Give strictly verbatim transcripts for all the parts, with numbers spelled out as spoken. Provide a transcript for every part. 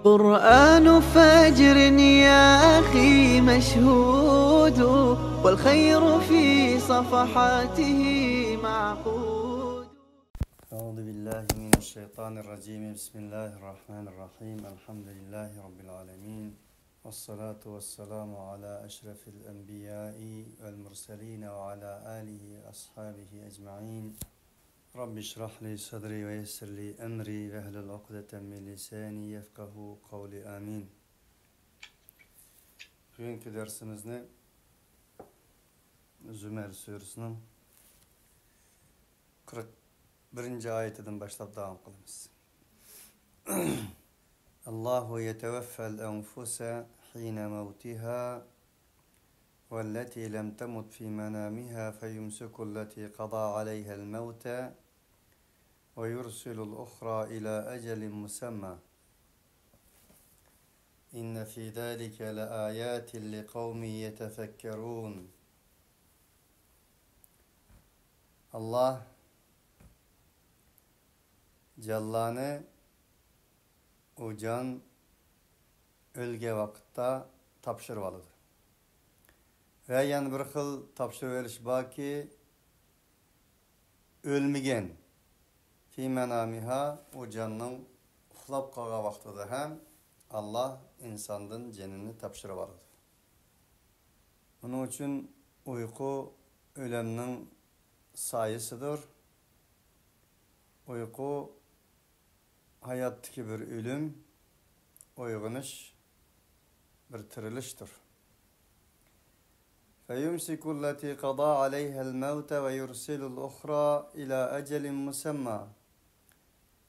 قرآن فجر يا أخي مشهود، والخير في صفحاته معقود. أعوذ بالله من الشيطان الرجيم. بسم الله الرحمن الرحيم. الحمد لله رب العالمين. والصلاة والسلام على أشرف الأنبياء والمرسلين وعلى آله وأصحابه أجمعين. رب اشرح لي صدري ويسر لي أمري واحلل عقدة من لساني يفقهوا قولي. آمين. بۈگۈنكى دەرسىمىزنى زۇمەر سۈرىسىنىڭ قىرىق بىرىنچى ئايىتىدىن باشلاپ داۋام قىلىمىز. الله يتوفى الأنفس حين موتها والتي لم تمت في منامها فيمسك التي قضى عليها الموت ويرسل الأخرى إلى أجل مسمى إن في ذلك لآيات لقوم يتفكرون. ئاللاھ جانلارنى ئۇ جان ئۆلگەن ۋاقىتتا تاپشۇرۇۋالىدۇ. ۋە يەنە بىر خىل تاپشۇرۇۋېلىش باركى، ئۆلمىگەن، في منامها، ئۇ جاننىڭ ئۇخلاپ قالغان ۋاقتىدا ھەم ئاللاھ ئىنساندىن جېنىنى تاپشۇرۇۋالىدۇ. ئۇنىڭ ئۈچۈن ئۇيقۇ ئۆلۈمنىڭ سايىسىدۇر. ئۇيقۇ ھاياتتىكى بىر ئۆلۈم، ئويغىنىش بىر تىرىلىشتۇر. فيمسك التي قضى عليها الموت ويرسل الأخرى إلى أجل مسمى.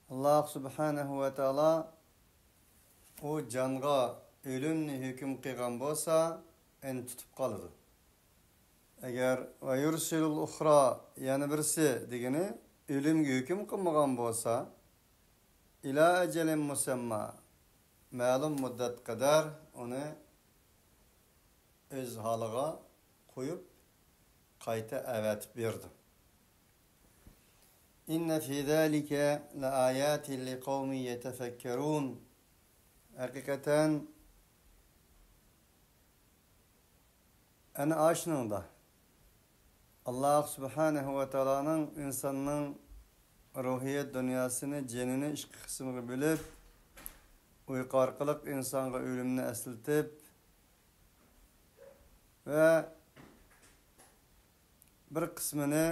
ئاللاھ سۇبھانەھۇ ۋە تائالا ئۇ جانغا ئۆلۈمنى ھۆكۈم قىلغان بولسا، ئەنە تۇتۇپ قالىدۇ. ئەگەر، ويرسل الأخرى، يەنە بىرسى دېگىنى ئۆلۈمگە ھۆكۈم قىلمىغان بولسا، إلى أجل مسمى، مەلۇم مۇددەت قەدەر ئۇنى ئۆز ھالىغا قويۇپ، قايتا ئەۋەتىپ بېرىدۇ. إن في ذلك لآيات لقوم يتفكرون. ھەقىقەتەن، ئەنە ئاشۇنىڭدا ئاللاھ سۇبھانەھۇ ۋە تائالانىڭ ئىنساننىڭ روھىيەت دۇنياسىنى، جېنىنى ئىككى قىسىمغا بۆلۈپ، ئۇيقۇ ئارقىلىق ئىنسانغا ئۆلۈمنى ئەسلىتىپ ۋە بىر قىسمىنى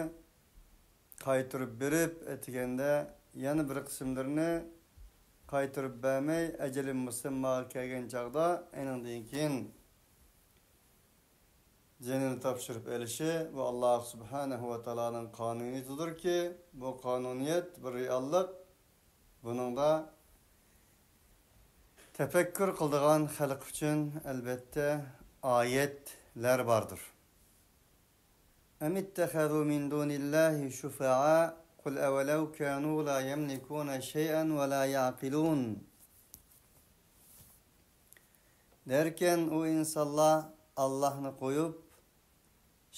قايتۇرۇپ بېرىپ ئەتىگەندە، يەنە بىر قىسىملىرىنى قايتۇرۇپ بەرمەي، ئەجىلى مۇسەمماغا كەلگەن چاغدا، ئېنىڭدىن كېيىن جېنىنى تاپشۇرۇپ ئېلىشى، بۇ ئاللاھ سۇبھانەھۇ ۋە تائالانىڭ قانۇنىيىتىدۇركى، بۇ قانۇنىيەت بىر رېئاللىق. بۇنىڭدا تەپەككۇر قىلىدىغان خەلق ئۈچۈن، ئەلۋەتتە، ئايەتلەر باردۇر. أم اتخذوا من دون الله شفعاء قل أولو كانوا لا يملكون شيئا ولا يعقلون. دەركەن، ئۇ ئىنسانلار ئاللاھنى قويۇپ،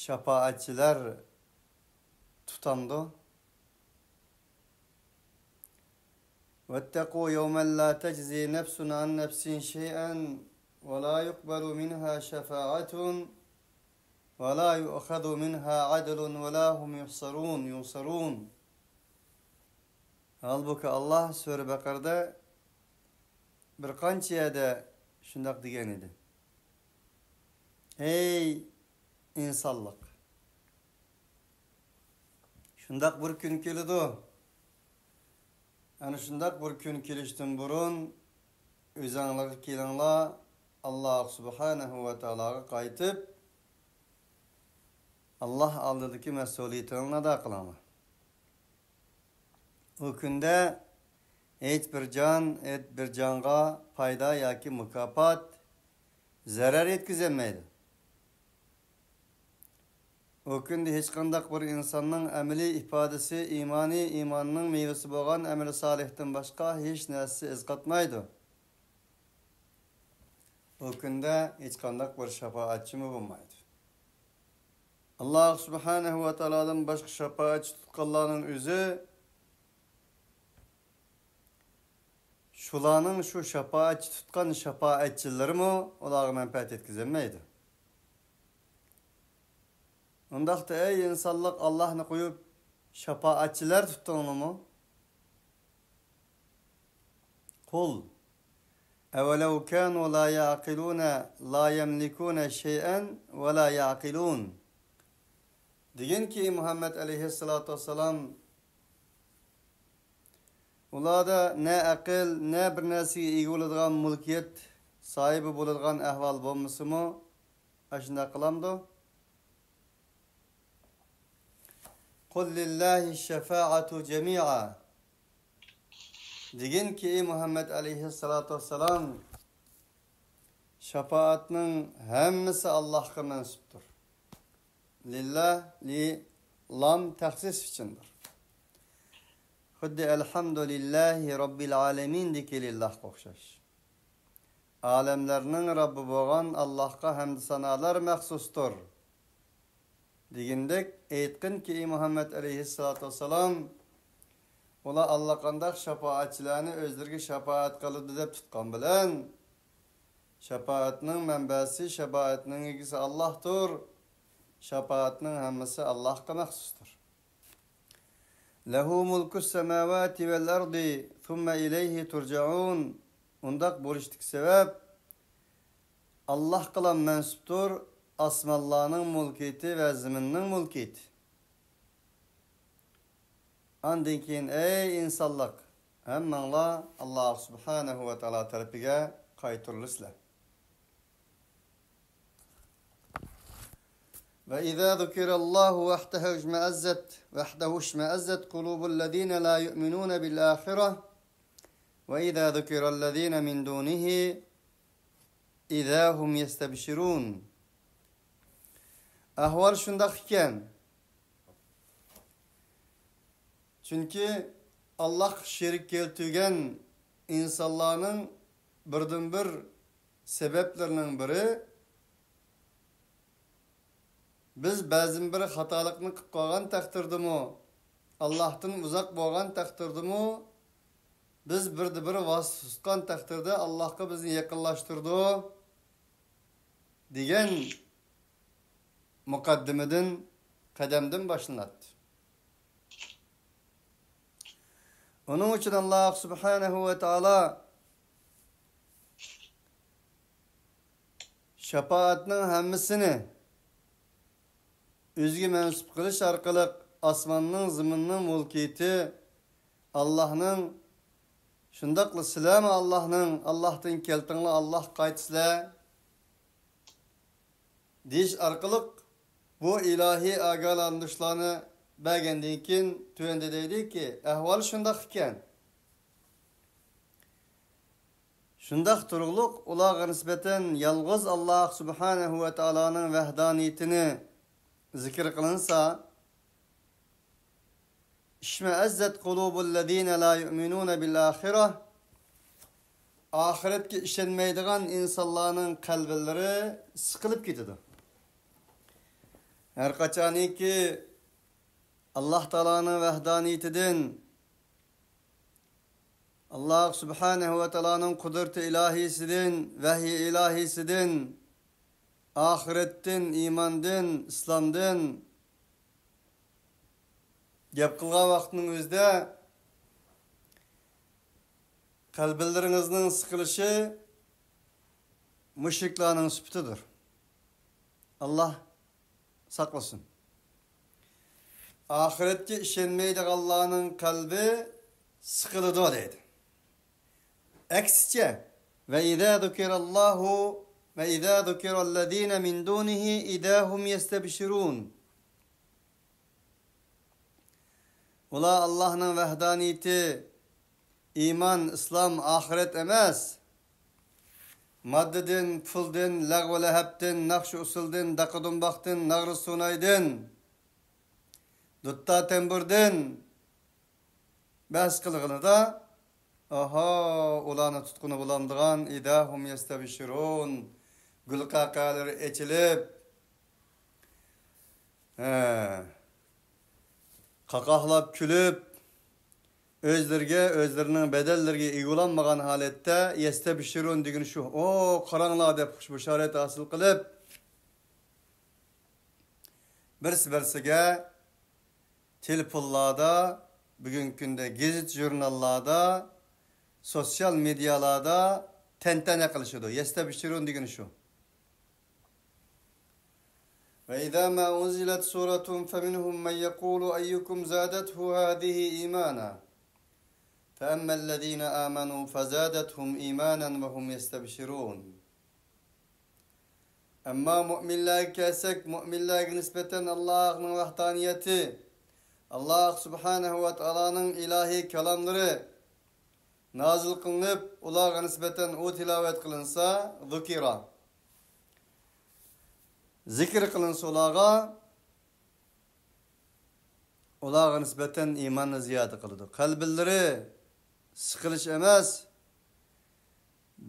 شاپائەتچىلەر تۇتامدۇ؟ واتقوا يوما لا تجزي نفس عن نفس شيئا ولا يقبل منها شفاعة ولا يؤخذ منها عدل ولا هم ينصرون، ينصرون. ھالبۇكى، ئاللاھ سۈرە بەقەرىدە بىر قانچە يەردە شۇنداق دېگەن ئىدى. ئەي ئىنسانلىق! شۇنداق بىر كۈن كېلىدۇ. ئەنە شۇنداق بىر كۈن كېلىشتىن بۇرۇن ئۆزەڭلارغا كېلىڭلار، ئاللاھ سۇبھانەھۇ ۋە تائالاغا قايتىپ، ئاللاھ ئالدىدىكى مەسئۇلىيىتىڭلارنى ئادا قىلىڭلار. ئۇ كۈندە ھېچ بىر جان ھېچ بىر جانغا پايدا ياكى مۇكاپات، زەرەر يەتكۈزەلمەيدۇ. ئۇ كۈندە ھېچقانداق بىر ئىنساننىڭ ئەمەلىي ئىپادىسى، ئىمانى، ئىماننىڭ مېۋىسى بولغان ئەمەل سالىھتىن باشقا ھېچ نەرسىسى ئەسقاتمايدۇ. ئۇ كۈندە ھېچقانداق بىر شاپائەتچىمۇ بولمايدۇ. ئاللاھ سۇبھانەھۇ ۋە تائالادىن باشقا شاپائەتچى تۇتقانلارنىڭ ئۆزى، شۇلارنىڭ شۇ شاپائەتچى تۇتقان شاپائەتچىلىرىمۇ ئۇلارغا مەنپەئەت يەتكۈزەلمەيدۇ. ئۇنداقتا، ئەي ئىنسانلىق، ئاللاھنى قويۇپ شاپائەتچىلەر تۇتتۇڭلارمۇ؟ قل أولو كانوا لا يعقلون لا يملكون شيئا ولا يعقلون. دېگىنكى، ئى مۇھەممەد ئەلەيھىسسالاتۇ ۋەسسالام، ئۇلاردا نە ئەقىل، نە بىر نەرسىگە ئىگە بولىدىغان مۈلكىيەت ساھىبى بولىدىغان ئەھۋال بولمىسىمۇ، ئاشۇنداق قىلامدۇ؟ قل لله الشفاعة جميعا. دېگىنكى، ئى مۇھەممەد ئەلەيھىسسالاتۇ ۋەسسالام، شاپائەتنىڭ ھەممىسى ئاللاھقا مەنسۇپتۇر. لىللا، لى، لام تەخسىس ئۈچۈندۇر. خۇددى ئەلھەمدۇلىللاھى رەببىل ئالەمىندىكى لىللاھقا ئوخشاش. ئالەملەرنىڭ رەببى بولغان ئاللاھقا ھەمدۇ سانالار مەخسۇستۇر. دېگىنىدەك، ئېيتقىنكى، ئى مۇھەممەد ئەلەيھىسسالاتۇ ۋەسسالام، ئۇلار ئاللىقانداق شاپائەتچىلەرنى ئۆزلىرىگە شاپائەت قىلىدۇ دەپ تۇتقان بىلەن، شاپائەتنىڭ مەنبەسى، شاپائەتنىڭ ئىگىسى ئاللاھتۇر. شاپائەتنىڭ ھەممىسى ئاللاھقا مەخسۇستۇر. لەھۇ مۇلكۇس سەماۋاتى ۋەل ئەردى سۇممە ئىلەيھى تۇرجەئۇن. ئۇنداق بولۇشتىكى سەۋەب، ئاللاھقىلا مەنسۇپتۇر ئاسمانلارنىڭ مۈلكىيىتى ۋە زېمىننىڭ مۈلكىيىتى. ئاندىن كېيىن، ئەي ئىنسانلىق، ھەممەڭلار ئاللاھ سۇبھانەھۇ ۋە تائالا تەرىپىگە قايتۇرۇلىسىلەر. وإذا ذكر الله وحده اشمأزت، وحده اشمأزت قلوب الذين لا يؤمنون بالآخرة، وإذا ذكر الذين من دونه إذا هم يستبشرون. ئەھۋال شۇنداق ئىكەن. چۈنكى ئاللاھقا شېرىك كەلتۈرگەن ئىنسانلارنىڭ بىردىنبىر سەۋەبلىرىنىڭ بىرى، بىز بەزى بىر خاتالىقنى قىلىپ قالغان تەقدىردىمۇ، ئاللاھتىن ئۇزاق بولغان تەقدىردىمۇ، بىز بىردە بىر ۋاسىتە تۇتقان تەقدىردە ئاللاھقا بىزنى يېقىنلاشتۇرىدۇ دېگەن مۇقەددىمىدىن، قەدەمدىن باشلىناتتى. ئۇنىڭ ئۈچۈن ئاللاھ سۇبھانەھۇ ۋە تائالا شاپائەتنىڭ ھەممىسىنى ئۆزىگە مەنسۇپ قىلىش ئارقىلىق ئاسماننىڭ، زېمىننىڭ مۈلكىيىتى ئاللاھنىڭ، شۇنداقلا سىلەرمۇ ئاللاھنىڭ، ئاللاھتىن كەلدىڭلار، ئاللاھقا قايتىسىلەر دېيىش ئارقىلىق بۇ ئىلاھىي ئاگاھلاندۇرۇشلارنى بەرگەندىن كېيىن، تۆۋەندە دەيدۇكى، ئەھۋال شۇنداق ئىكەن. شۇنداق تۇرۇقلۇق ئۇلارغا نىسبەتەن يالغۇز ئاللاھ سۇبھانەھۇ ۋە تائالانىڭ ۋەھدانىيىتىنى زىكىر قىلىنسا، اشمأزت قلوب الذين لا يؤمنون بالآخرة، ئاخىرەتكە ئىشەنمەيدىغان ئىنسانلارنىڭ قەلبىلىرى سىقىلىپ كېتىدۇ. ھەر قاچانكى ئاللاھ تائالانىڭ ۋەھدانىيىتىدىن، ئاللاھ سۇبھانەھۇ ۋە تائالانىڭ قۇدرىتى ئىلاھىيسىدىن، ۋەھيى ئىلاھىيسىدىن، ئاخىرەتتىن، ئىماندىن، ئىسلامدىن گەپ قىلغان ۋاقتىنىڭ ئۆزىدە قەلبىلىرىڭىزنىڭ سىقىلىشى مۇشرىكلارنىڭ سۈپىتىدۇر. ئاللاھ ساقلىسۇن. ئاخىرەتكە ئىشەنمەيدىغانلارنىڭ قەلبى سىقىلىدۇ دەيدۇ. ئەكسىچە، وإذا ذكر الله، وإذا ذكر الذين من دونه إذا هم يستبشرون. ئۇلار ئاللاھنىڭ ۋەھدانىيىتى، ئىمان، ئىسلام، ئاخىرەت ئەمەس، ماددىدىن، پۇلدىن، لەغۋۇ لەھەبتىن، ناخشا ئۇسسۇلدىن، داقا دۇمباقتىن، ناغرا سۇنايدىن، دۇتتا تەمبۇردىن بەھس قىلغىنىدا، ئاھا، ئۇلارنى تۇتقىنى بولامدىغان، إذا هم يستبشرون، گۈلقەقەلىرى ئېچىلىپ، ھە، قاقاھلاپ كۈلۈپ، ئۆزلىرىگە، ئۆزلىرىنىڭ بەدەنلىرىگە ئىگە بولالمىغان ھالەتتە، يەستەبشىرۇن دېگىنى شۇ، ئو، قاراڭلار دەپ خۇش بۇشارەت ھاسىل قىلىپ، بىرسى-بىرسىگە تېلېفونلاردا، بۈگۈنكى كۈندە گېزىت-ژۇرناللاردا، سوتسىيال مېدىيالاردا تەنتەنە قىلىشىدۇ. يەستەبشىرۇن دېگىنى شۇ. وإذا ما أنزلت سورة فمنهم من يقول أيكم زادته هذه إيمانا فأما الذين آمنوا فزادتهم إيمانا وهم يستبشرون. ئەمما مۆمىنلەرگە كەلسەك، مۆمىنلەرگە نىسبەتەن ئاللاھنىڭ ۋەھدانىيىتى، ئاللاھ سۇبھانەھۇ ۋە تائالانىڭ ئىلاھىي كالاملىرى نازىل قىلىنىپ، ئۇلارغا نىسبەتەن ئۇ تىلاۋەت قىلىنسا، ذۇكىرا، زىكىر قىلىنسا ئۇلارغا، ئۇلارغا نىسبەتەن ئىماننى زىيادە قىلىدۇ. قەلبلىرى سىقىلىش ئەمەس،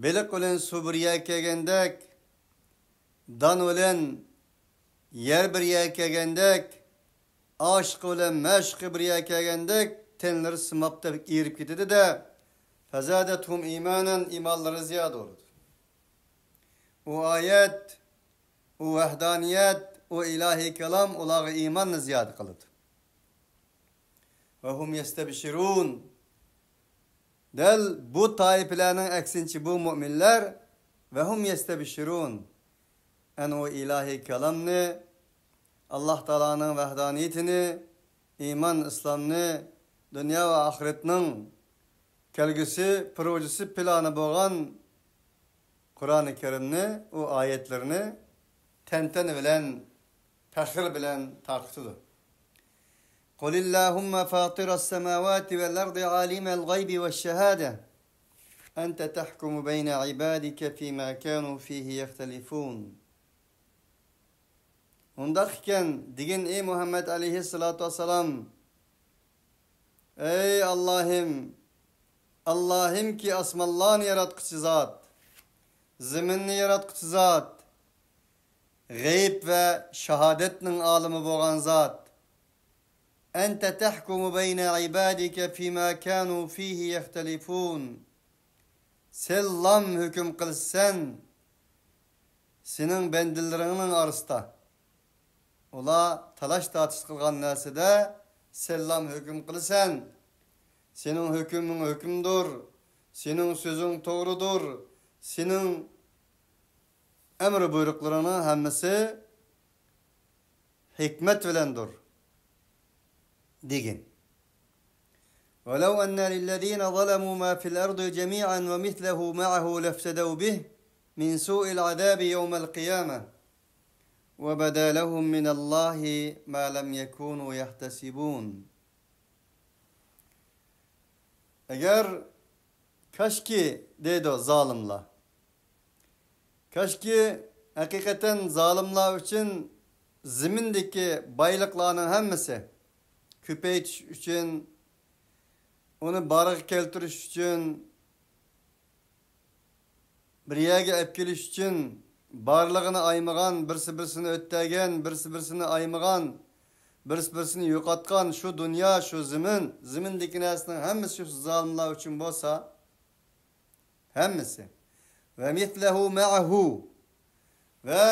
بېلىق بىلەن سۇ بىر يەرگە كەلگەندەك، دان بىلەن يەر بىر يەرگە كەلگەندەك، ئاشىقى بىلەن مەشۇقى بىر يەرگە كەلگەندەك، تەنلىرى سىمابتەك ئېرىپ كېتىدۇ-دە، فزادتهم إيمانا، ئىمانلىرى زىيادە بولىدۇ. ئۇ ئايەت، ئۇ ۋەھدانىيەت، ئۇ ئىلاھىي كالام ئۇلارغا ئىماننى زىيادە قىلىدۇ. وهم يستبشرون. دەل بۇ تائىپىلەرنىڭ ئەكسىنچە بۇ مۆمىنلەر، وهم يستبشرون، ئەنە ئۇ ئىلاھىي كالامنى، ئاللاھ تائالانىڭ ۋەھدانىيىتىنى، ئىمان ئىسلامنى، دۇنيا ۋە ئاخىرەتنىڭ كەلگۈسى، پروژىسى، پىلانى بولغان قۇرئانى كەرىمنى، ئۇ ئايەتلىرىنى تەنتەنە بىلەن، پەخىر بىلەن تارقىتىدۇ. قل اللهم فاطر السماوات والأرض عالم الغيب والشهادة أنت تحكم بين عبادك فيما كانوا فيه يختلفون. ئۇنداق ئىكەن، دېگىن، ئەي مۇھەممەد ئەلەيھىسسالاتۇ ۋەسسالام، ئەي ئاللاھىم، ئاللاھىمكى ئاسمانلارنى ياراتقۇچى زات، زېمىننى ياراتقۇچى زات، غەيىب ۋە شاھادەتنىڭ ئالىمى بولغان زات. أنت تحكم بين عبادك فيما كانوا فيه يختلفون. سەنلام ھۆكۈم قىلىسەن سېنىڭ بەندىلىرىڭنىڭ ئارىسىدا. ئۇلار تالاش-تارتىش قىلغان نەرسىدە سەنلام ھۆكۈم قىلىسەن. سېنىڭ ھۆكۈمۈڭ ھۆكۈمدۇر، سېنىڭ سۆزۈڭ توغرىدۇر، سېنىڭ ئەمر بۇيرۇقلىرىڭنىڭ ھەممىسى ھېكمەت بىلەندۇر، دېگىن. ولو أن للذين ظلموا ما في الأرض جميعا ومثله معه لافتدوا به من سوء العذاب يوم القيامة وبدا لهم من الله ما لم يكونوا يحتسبون. ئەگەر، كاشكى، دەيدۇ زالىملار. كاشكى، ھەقىقەتەن زالىملار ئۈچۈن زېمىندىكى بايلىقلارنىڭ ھەممىسى، كۆپەيتىش ئۈچۈن، ئۇنى بارغا كەلتۈرۈش ئۈچۈن، بىر يەرگە ئەپ كېلىش ئۈچۈن، بارلىقىنى ئايىمىغان، بىرسى بىرسىنى ئۆتەلىگەن، بىرسى بىرسىنى ئايىمىغان، بىرسى بىرسىنى يوقاتقان شۇ دۇنيا، شۇ زېمىن، زېمىندىكى نەرسىنىڭ ھەممىسى شۇ زالىملار ئۈچۈن بولسا، ھەممىسى. ومثله معه. ۋە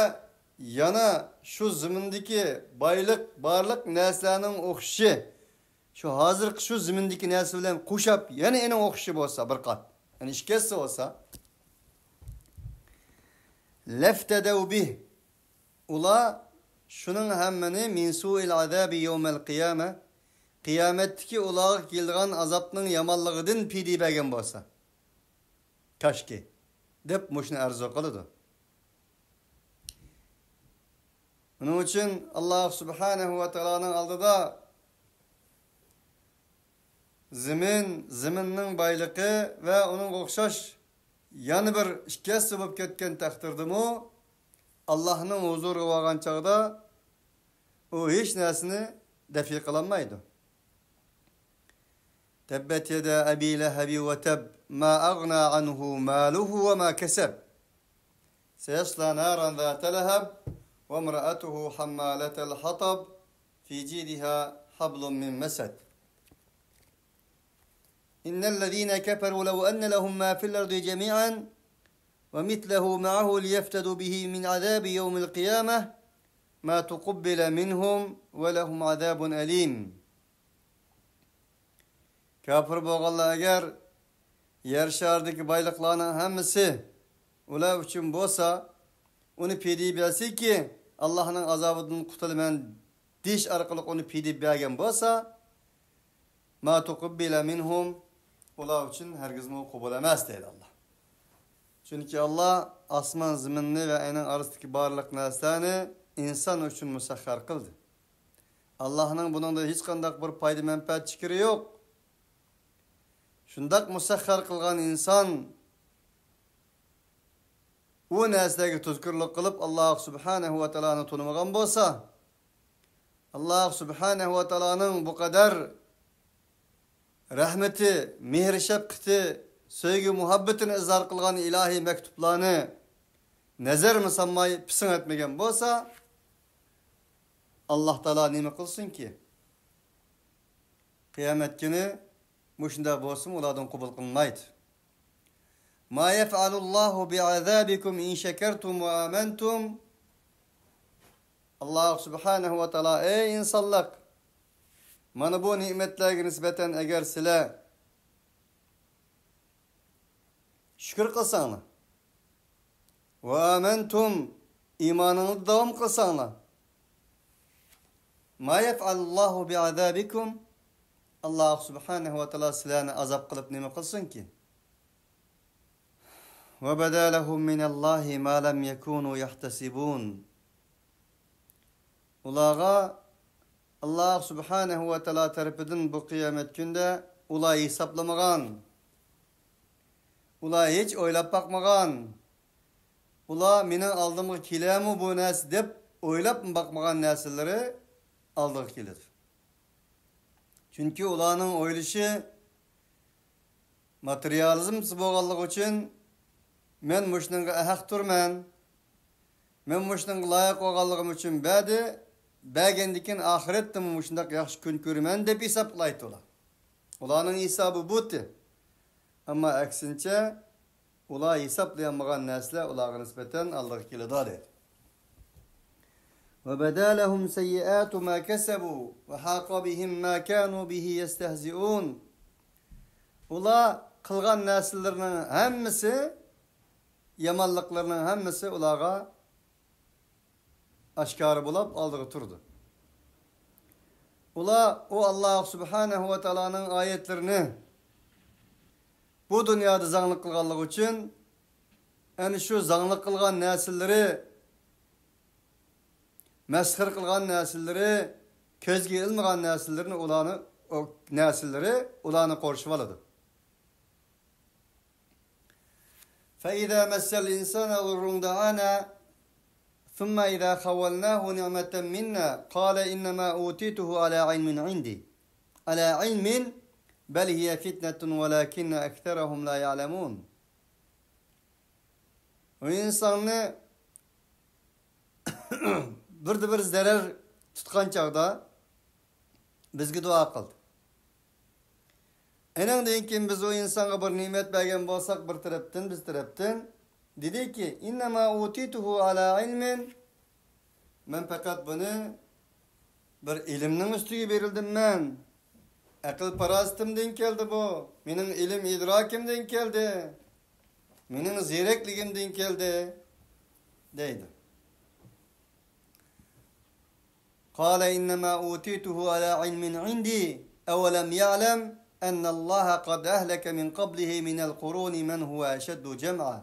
يەنە شۇ زېمىندىكى بايلىق، بارلىق نەرسىلەرنىڭ ئوخشىشى، شۇ ھازىرقى شۇ زېمىندىكى نەرسە بىلەن قوشاپ يەنە ئېنىڭ ئوخشىشى بولسا بىر قات، يەنى ئىككى ھەسسە بولسا، لافتدوا به. ئۇلار شۇنىڭ ھەممىنى من سوء العذاب يوم القيامة، قىيامەتتىكى ئۇلارغا كېلىدىغان ئازابنىڭ يامانلىقىدىن پىدىيە بەرگەن بولسا، كاشكى، دەپ مۇشۇنى ئارزۇ قىلىدۇ. ئۇنىڭ ئۈچۈن ئاللاھ سۇبھانەھۇ ۋە تائالانىڭ ئالدىدا زېمىن، زېمىننىڭ بايلىقى ۋە ئۇنىڭغا ئوخشاش يەنە بىر ئىككى ھەسسە بولۇپ كەتكەن تەقدىردىمۇ، ئاللاھنىڭ ھۇزۇرىغا بارغان چاغدا ئۇ ھېچ نەرسىنى دەفئ قىلالمايدۇ. تبت يدا أبي لهب وتب، ما أغنى عنه ماله وما كسب، سيصلى نارا ذات لهب، وامرأته حمالة الحطب، في جيدها حبل من مسد. إن الذين كفروا لو أن لهم ما في الأرض جميعا ومثله معه ليفتدوا به من عذاب يوم القيامة ما تقبل منهم ولهم عذاب أليم. كافىر بولغانلار ئەگەر يەر شارىدىكى بايلىقلارنىڭ ھەممىسى ئۇلار ئۈچۈن بولسا، ئۇنى پىدىيە بەرسىكى، ئاللاھنىڭ ئازابىدىن قۇتۇلىمەن دېيىش ئارقىلىق ئۇنى پىدىيە بەرگەن بولسا، ما تقبل منهم، ئۇلار ئۈچۈن ھەرگىزمۇ قوبۇل ئەمەس دەيدۇ ئاللا. چۈنكى ئاللا ئاسمان زېمىننى ۋە ئۇنىڭ ئارىسىدىكى بارلىق نەرسىلەرنى ئىنسان ئۈچۈن مۇسەخخەر قىلدى. ئاللاھنىڭ بۇنىڭدا ھېچقانداق بىر پايدا مەنپەئەت چېكىرى يوق. شۇنداق مۇسەخخەر قىلغان ئىنسان ئۇ نەرسىلەرگە تۇزكورلۇق قىلىپ، ئاللاھ سۇبھانەھۇ ۋە تائالانى تونۇمىغان بولسا، ئاللاھ سۇبھانەھۇ ۋە تائالانىڭ بۇ قەدەر رەھمىتى، مېھرى شەپقىتى، سۆيگۈ مۇھەببىتىنى ئىزھار قىلغان ئىلاھىي مەكتۇپلارنى نەزەرمۇ سالماي پىسىڭ ئەتمىگەن بولسا، ئاللاھ تائالا نېمە قىلسۇنكى؟ قىيامەت كۈنى مۇشۇنداق بولسىمۇ ئۇلاردىن قوبۇل قىلمايدۇ. ما يفعل الله بعذابكم إن شكرتم وآمنتم. ئاللاھ سۇبھانەھۇ ۋە تائالا، ئەي ئىنسانلار، مانا بۇ نېمەتلەرگە نىسبەتەن ئەگەر سىلەر شۈكۈر قىلساڭلار، ۋە ئامەنتۇم، ئىمانىڭلاردا داۋام قىلساڭلار، ما يفعل الله بعذابكم، ئاللاھ سۇبھانەھۇ ۋە تائالا سىلەرنى ئازاب قىلىپ نېمە قىلسۇنكى؟ وبدا لهم من الله ما لم يكونوا يحتسبون. ئۇلارغا ئاللاھ سۇبھانەھۇ ۋە تائالا تەرىپىدىن بۇ قىيامەت كۈنىدە ئۇلار ھېسابلىمىغان، ئۇلار ھېچ ئويلاپ باقمىغان، ئۇلار مېنىڭ ئالدىمغا كېلەرمۇ بۇ نەرسە دەپ ئويلاپمۇ باقمىغان نەرسىلىرى ئالدىغا كېلىدۇ. چۈنكى ئۇلارنىڭ ئويلىشى ماتېرىيالىزمچى بولغانلىقى ئۈچۈن، مەن مۇشۇنىڭغا ئەھەقتۇرمەن، مەن مۇشۇنىڭغا لايىق بولغانلىقىم ئۈچۈن بەردى، بەرگەندىن كېيىن ئاخىرەتتىمۇ مۇشۇنداق ياخشى كۈن كۆرىمەن دەپ ھېساب قىلايتتى ئۇلار. ئۇلارنىڭ ھېسابى بۇتى. ئەمما ئەكسىنچە، ئۇلار ھېسابلىيالمىغان نەرسىلەر ئۇلارغا نىسبەتەن ئالدىغا كېلىدۇ، دەيدۇ. وبدا لهم سيئات ما كسبوا وحاق بهم ما كانوا به يستهزئون. ئۇلار قىلغان نەرسىلىرىنىڭ ھەممىسى، يامانلىقلىرىنىڭ ھەممىسى ئۇلارغا ئاشكارا بولۇپ ئالدىغا تۇرىدۇ. ئۇلار ئۇ ئاللاھ سۇبھانەھۇ ۋە تائالانىڭ ئايەتلىرىنى بۇ دۇنيادا زاڭلىق قىلغانلىقى ئۈچۈن، ئەنە شۇ زاڭلىق قىلغان نەرسىلىرى، مەسخىرە قىلغان نەرسىلىرى، كۆزگە ئىلمىغان نەرسىلىرىنى ئۇلارنى، ئۇ نەرسىلىرى ئۇلارنى قورشىۋالىدۇ. فإذا مس الإنسان ضر دعانا ثم إذا خولناه نعمة منا قال إنما أوتيته على علم عندي على علم بل هي فتنة ولكن أكثرهم لا يعلمون. ئۇ ئىنساننى بىردە بىر زەرەر تۇتقان چاغدا بىزگە دۇئا قىلدى. ئېنىڭدىن كېيىن بىز ئۇ ئىنسانغا بىر نېمەت بەرگەن بولساق، بىر تەرەپتىن، بىز تەرەپتىن، دېدىكى، إنما أوتيته على علم، مەن پەقەت بۇنى بىر ئىلىمنىڭ ئۈستىگە بېرىلدىم مەن. ئەقىل پاراسىتىمدىن كەلدى بۇ. مېنىڭ ئىلىم ئىدراكىمدىن كەلدى. مېنىڭ زېرەكلىكىمدىن كەلدى، دەيدۇ. قال إنما أوتيته على علم عندي أولم يعلم أن الله قد أهلك من قبله من القرون من هو أشد جمعا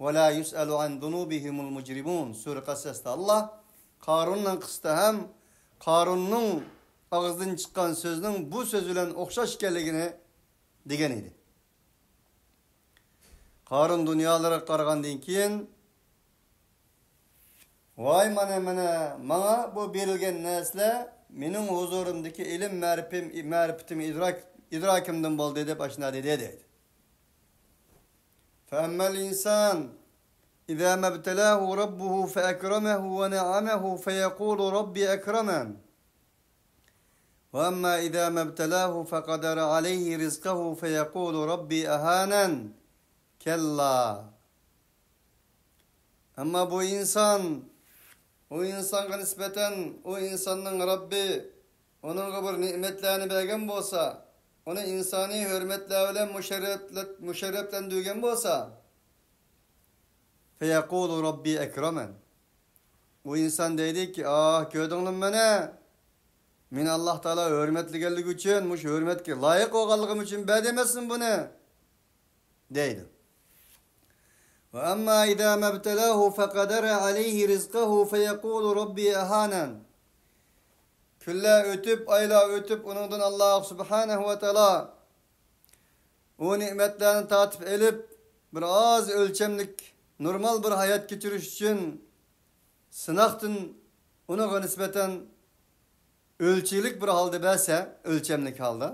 ولا يسأل عن ذنوبهم المجرمون. سۈرە قەسەستە ئاللا قارۇننىڭ قىسسىسىدا ھەم قارۇننىڭ ئاغزىدىن چىققان سۆزنىڭ بۇ سۆز بىلەن ئوخشاش ئىكەنلىكىنى دېگەن ئىدى. قارۇن دۇنيالىرىغا قارىغاندىن كېيىن، ۋاي، مانا، مانا، ماڭا بۇ بېرىلگەن نەرسىلەر مېنىڭ ھۇزۇرۇمدىكى ئىلىم مەرىپىم-، مەرىپىتىم، ئىدراك-، ئىدراكىمدىن بولدى، دەپ ئاشۇنداق دېدى، دەيدۇ. فأما الإنسان إذا ما ابتلاه ربه فأكرمه ونعمه فيقول ربي أكرمن. وأما إذا ما ابتلاه فقدر عليه رزقه فيقول ربي أهانن. كلا. ئەمما بۇ ئىنسان، ئۇ ئىنسانغا نىسبەتەن، ئۇ ئىنساننىڭ رەببى ئۇنىڭغا بىر نېمەتلەرنى بەرگەن بولسا، ئۇنى ئىنسانىي ھۆرمەتلەر بىلەن مۇشەررەپلە-، مۇشەررەپلەندۈرگەن بولسا، فيقول ربي أكرمن. ئۇ ئىنسان دەيدىكى، ئاھ، كۆردۈڭلارمۇ مانا؟ مېنى ئاللاھ تائالا ھۆرمەتلىگەنلىكى ئۈچۈن، مۇشۇ ھۆرمەتكە لايىق بولغانلىقىم ئۈچۈن بەردى ئەمەسمۇ بۇنى؟ دەيدۇ. وأما إذا ما ابتلاه فقدر عليه رزقه فيقول ربي أهانن. كۈنلەر ئۆتۈپ، ئايلار ئۆتۈپ، ئۇنىڭدىن ئاللاھ سۇبھانەھۇ ۋە تائالا ئۇ نېمەتلەرنى تارتىپ ئېلىپ، بىر ئاز ئۆلچەملىك، نورمال بىر ھايات كەچۈرۈش ئۈچۈن سىناقتىن ئۇنىڭغا نىسبەتەن ئۆلچىلىك بىر ھالدا بەرسە، ئۆلچەملىك ھالدا،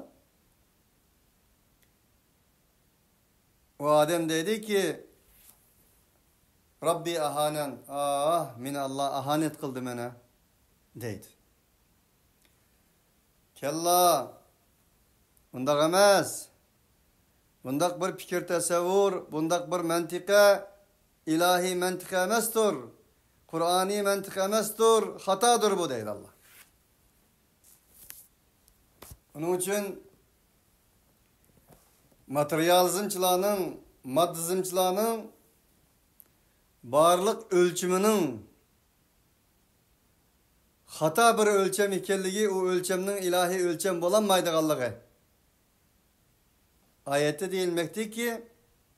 ئۇ ئادەم دەيدىكى، رەببى ئەھانەن، ئاھ، مېنى ئاللاھ ئاھانەت قىلدى مانا، دەيدۇ. كەللا، ئۇنداق ئەمەس. بۇنداق بىر پىكىر تەسەۋۋۇر، بۇنداق بىر مەنتىقە ئىلاھىي مەنتىقە ئەمەستۇر. قۇرئانىي مەنتىق ئەمەستۇر. خاتادۇر بۇ، دەيدۇ ئاللاھ. ئۇنىڭ ئۈچۈن ماتېرىيالىزمچىلارنىڭ، ماددىزمچىلارنىڭ بارلىق ئۆلچىمىنىڭ خاتا بىر ئۆلچەم ئىكەنلىكى، ئۇ ئۆلچەمنىڭ ئىلاھىي ئۆلچەم بولالمايدىغانلىقى ئايەتتە دېيىلمەكتىكى،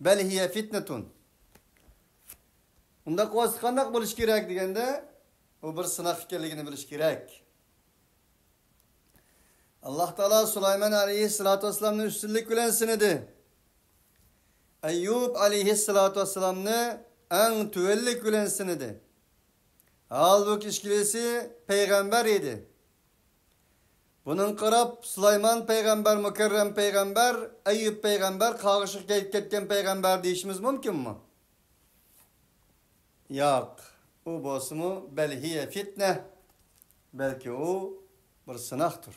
بەل ھىيە فىتنەتۇن. ئۇنداق بولسا قانداق بولۇش كېرەك دېگەندە، ئۇ بىر سىناق ئىكەنلىكىنى بىلىش كېرەك. ئاللاھ تائالا سۇلايمان ئەلەيھىسسالاتۇ ۋەسسالامنى ئۈستۈنلۈك بىلەن سىنىدى. ئەييۇب ئەلەيھىسسالاتۇ ۋەسسالامنى ئەڭ تۆۋەنلىك بىلەن سىنىدى. ھالبۇكى، ئىككىلىسى پەيغەمبەر ئىدى. بۇنىڭغا قاراپ، سۇلايمان پەيغەمبەر، مۇكەررەم پەيغەمبەر، ئەييۇب پەيغەمبەر قاغىشىغا كەت-، كەتكەن پەيغەمبەر دېيىشىمىز مۇمكىنمۇ؟ ياق. ئۇ بولسىمۇ، بەل ھىيە فىتنە. بەلكى ئۇ بىر سىناقتۇر.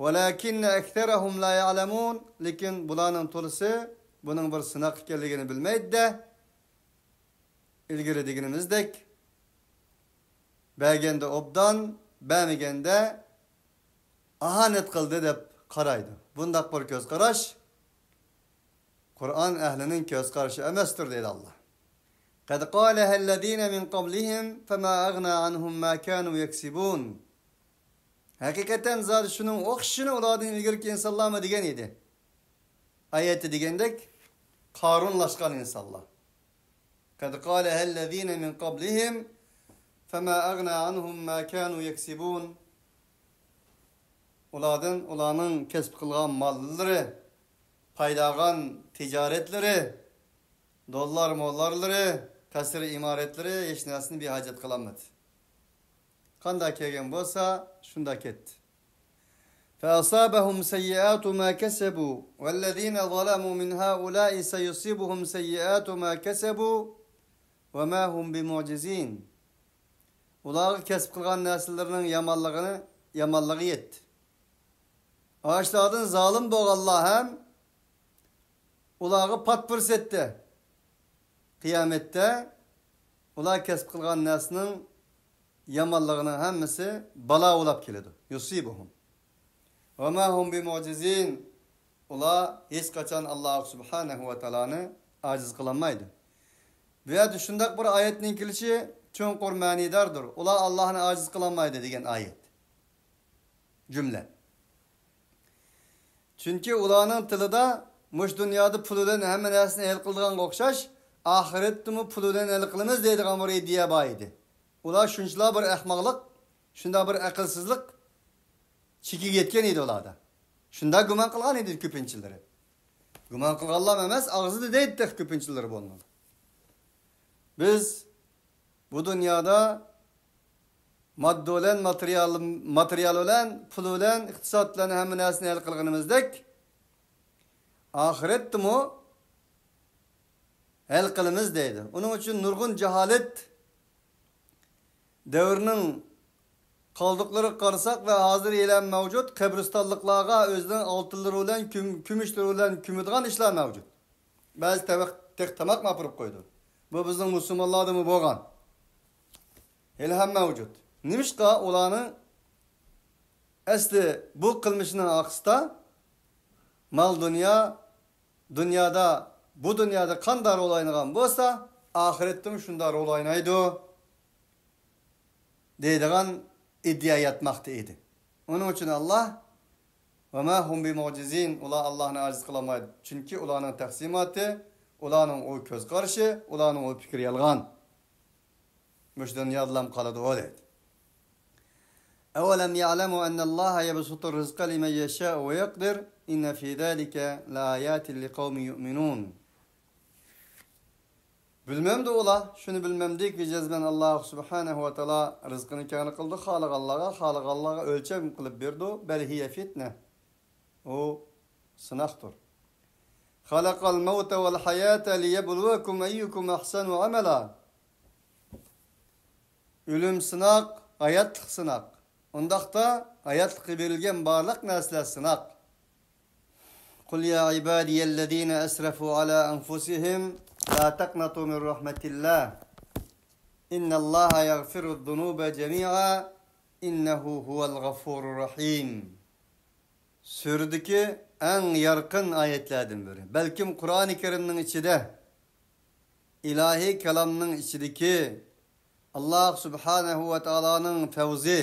ۋەلەكىننە ئەكسەرەھۇم لا يەئلەمۇن. لېكىن بۇلارنىڭ تولىسى بۇنىڭ بىر سىناق ئىكەنلىكىنى بىلمەيدۇ-دە. ئىلگىرى دېگىنىمىزدەك، بەرگەندە ئوبدان، بەرمىگەندە ئاھانەت قىلدى دەپ قارايدۇ. بۇنداق بىر كۆز قاراش قۇرئان ئەھلىنىڭ كۆز قارىشى ئەمەستۇر، دەيدۇ ئاللاھ. قەد قالەھەللەزىنە مىن قابلىھىم فەما ئەغنا ئەنھۇم ما كانۇ يەكسىبۇن. ھەقىقەتەن زادى شۇنىڭ ئوخشىشىنى ئۇلاردىن ئىلگىرىكى ئىنسانلارمۇ دېگەن ئىدى. ئايەتتە دېگەندەك، قارۇنلاشقان ئىنسانلار. قەد قالەھەللەزىنە مىن قابلىھىم فەما ئەغنا ئەنھۇم ما كانۇ يەكسىبۇن. ئۇلاردىن ئۇلارنىڭ كەسىپ قىلغان ماللىرى، پايدالىغان تىجارەتلىرى، دوللار موللارلىرى، قەسىر ئىمارەتلىرى ھېچ نەرسىنى بىھاجەت قىلالمىدى. قانداق كەلگەن بولسا، شۇنداق كەتتى. فأصابهم سيئات ما كسبوا والذين ظلموا من هؤلاء سيصيبهم سيئات ما كسبوا وما هم بمعجزين. ئۇلارغا كەسىپ قىلغان نەرسىلىرىنىڭ يامانلىقىنى، يامانلىقى يەتتى. ئاشۇلاردىن زالىم بولغانلار ھەم ئۇلارغا پات پۇرسەتتە، قىيامەتتە ئۇلار كەسىپ قىلغان نەرسىنىڭ يامانلىقىنىڭ ھەممىسى بالا بولاپ كېلىدۇ. يۇسىبۇھۇم. ۋەما ھۇم بىمۇئجىزىن. ئۇلار ھېچقاچان ئاللاھ سۇبھانەھۇ ۋە تائالانى ئاجىز قىلالمايدۇ. بۇ يەردە شۇنداق بىر ئايەتنىڭ كېلىشى چوڭقۇر مەنىداردۇر. ئۇلار ئاللاھنى ئاجىز قىلالمايدۇ دېگەن ئايەت. جۈملە. چۈنكى ئۇلارنىڭ تىلىدا مۇشۇ دۇنيادا پۇل بىلەن ھەممە نەرسىنى ھەل قىلىدىغانغا ئوخشاش، ئاخىرەتتىمۇ پۇل بىلەن ھەل قىلىمىز دەيدىغان بىر ئىدىيە بار ئىدى. ئۇلار شۇنچىلا بىر ئەخمەقلىق، شۇنداق بىر ئەقىلسىزلىق چېكىگە يەتكەن ئىدى ئۇلاردا. شۇنداق گۇمان قىلغان ئىدى كۆپىنچىلىرى. گۇمان قىلغانلام ئەمەس، ئاغزىدا دەيدۇ تېخى كۆپىنچىلىرى بۇنىڭ. بىز بۇ دۇنيادا ماددا بىلەن ماتېرىيال، ماتېرىيال بىلەن، پۇل بىلەن، ئىقتىساد بىلەن ھەممە نەرسىنى ھەل قىلغىنىمىزدەك، ئاخىرەتتىمۇ ھەل قىلىمىز دەيدۇ. ئۇنىڭ ئۈچۈن نۇرغۇن جاھالەت دەۋرىنىڭ قالدۇقلىرىغا قارىساق ۋە ھازىر ھېلىھەم مەۋجۇت، قەبرىستانلىقلارغا ئۆزىنىڭ ئالتۇنلىرى بىلەن، كۈم-، كۈمۈشلىرى بىلەن كۆمىدىغان ئىشلار مەۋجۇت. بەزى تەۋەق-، تېخى تاماقمۇ ئاپىرىپ قويىدۇ. بۇ بىزنىڭ مۇسۇلمانلاردىمۇ بولغان. ھېلىھەم مەۋجۇت. نېمىشقا ئۇلارنىڭ ئەسلى بۇ قىلمىشىنىڭ ئارقىسىدا مال دۇنيا، دۇنيادا، بۇ دۇنيادا قانداق رول ئوينىغان بولسا، ئاخىرەتتىمۇ شۇنداق رول ئوينايدۇ دەيدىغان ئىدىيە ياتماقتا ئىدى. ئۇنىڭ ئۈچۈن ئاللا، «وما هم بمعجزين»، ئۇلار ئاللانى ئاجىز قىلالمايدۇ. چۈنكى ئۇلارنىڭ تەقسىماتى، ئۇلارنىڭ ئۇ كۆز قارىشى، ئۇلارنىڭ ئۇ پىكرى يالغان. مۇشۇ دۇنيادىلا قالىدۇ ئۇ دەيدۇ. أولم يعلموا أن الله يبسط الرزق لمن يشاء ويقدر إن في ذلك لآيات لقوم يؤمنون. بىلمەمدۇ ئۇلار؟ شۇنى بىلمەمدىكى، جەزمەن ئاللا سۇبھانەھۇ ۋە تائالا رىزقىنى كەڭرى قىلىدۇ، خالىغانلارغا، خالىغانلارغا ئۆلچەم قىلىپ بېرىدۇ. بل هي فتنة. ئۇ سىناقتۇر. خلق الموت والحياة ليبلوكم أيكم أحسن عملا. ئۆلۈم سىناق، ھاياتلىق سىناق. ئۇنداقتا ھاياتلىققا بېرىلگەن بارلىق نەرسىلەر سىناق. قل يا عبادي الذين أسرفوا على أنفسهم لا تقنطوا من رحمة الله إن الله يغفر الذنوب جميعا إنه هو الغفور الرحيم. سۈرىدىكى ئەڭ يارقىن ئايەتلەردىن بىرى. بەلكىم قۇرئانى كەرىمنىڭ ئىچىدە، ئىلاھىي كالامنىڭ ئىچىدىكى ئاللا سۇبھانەھۇ ۋە تائالانىڭ پەۋزى،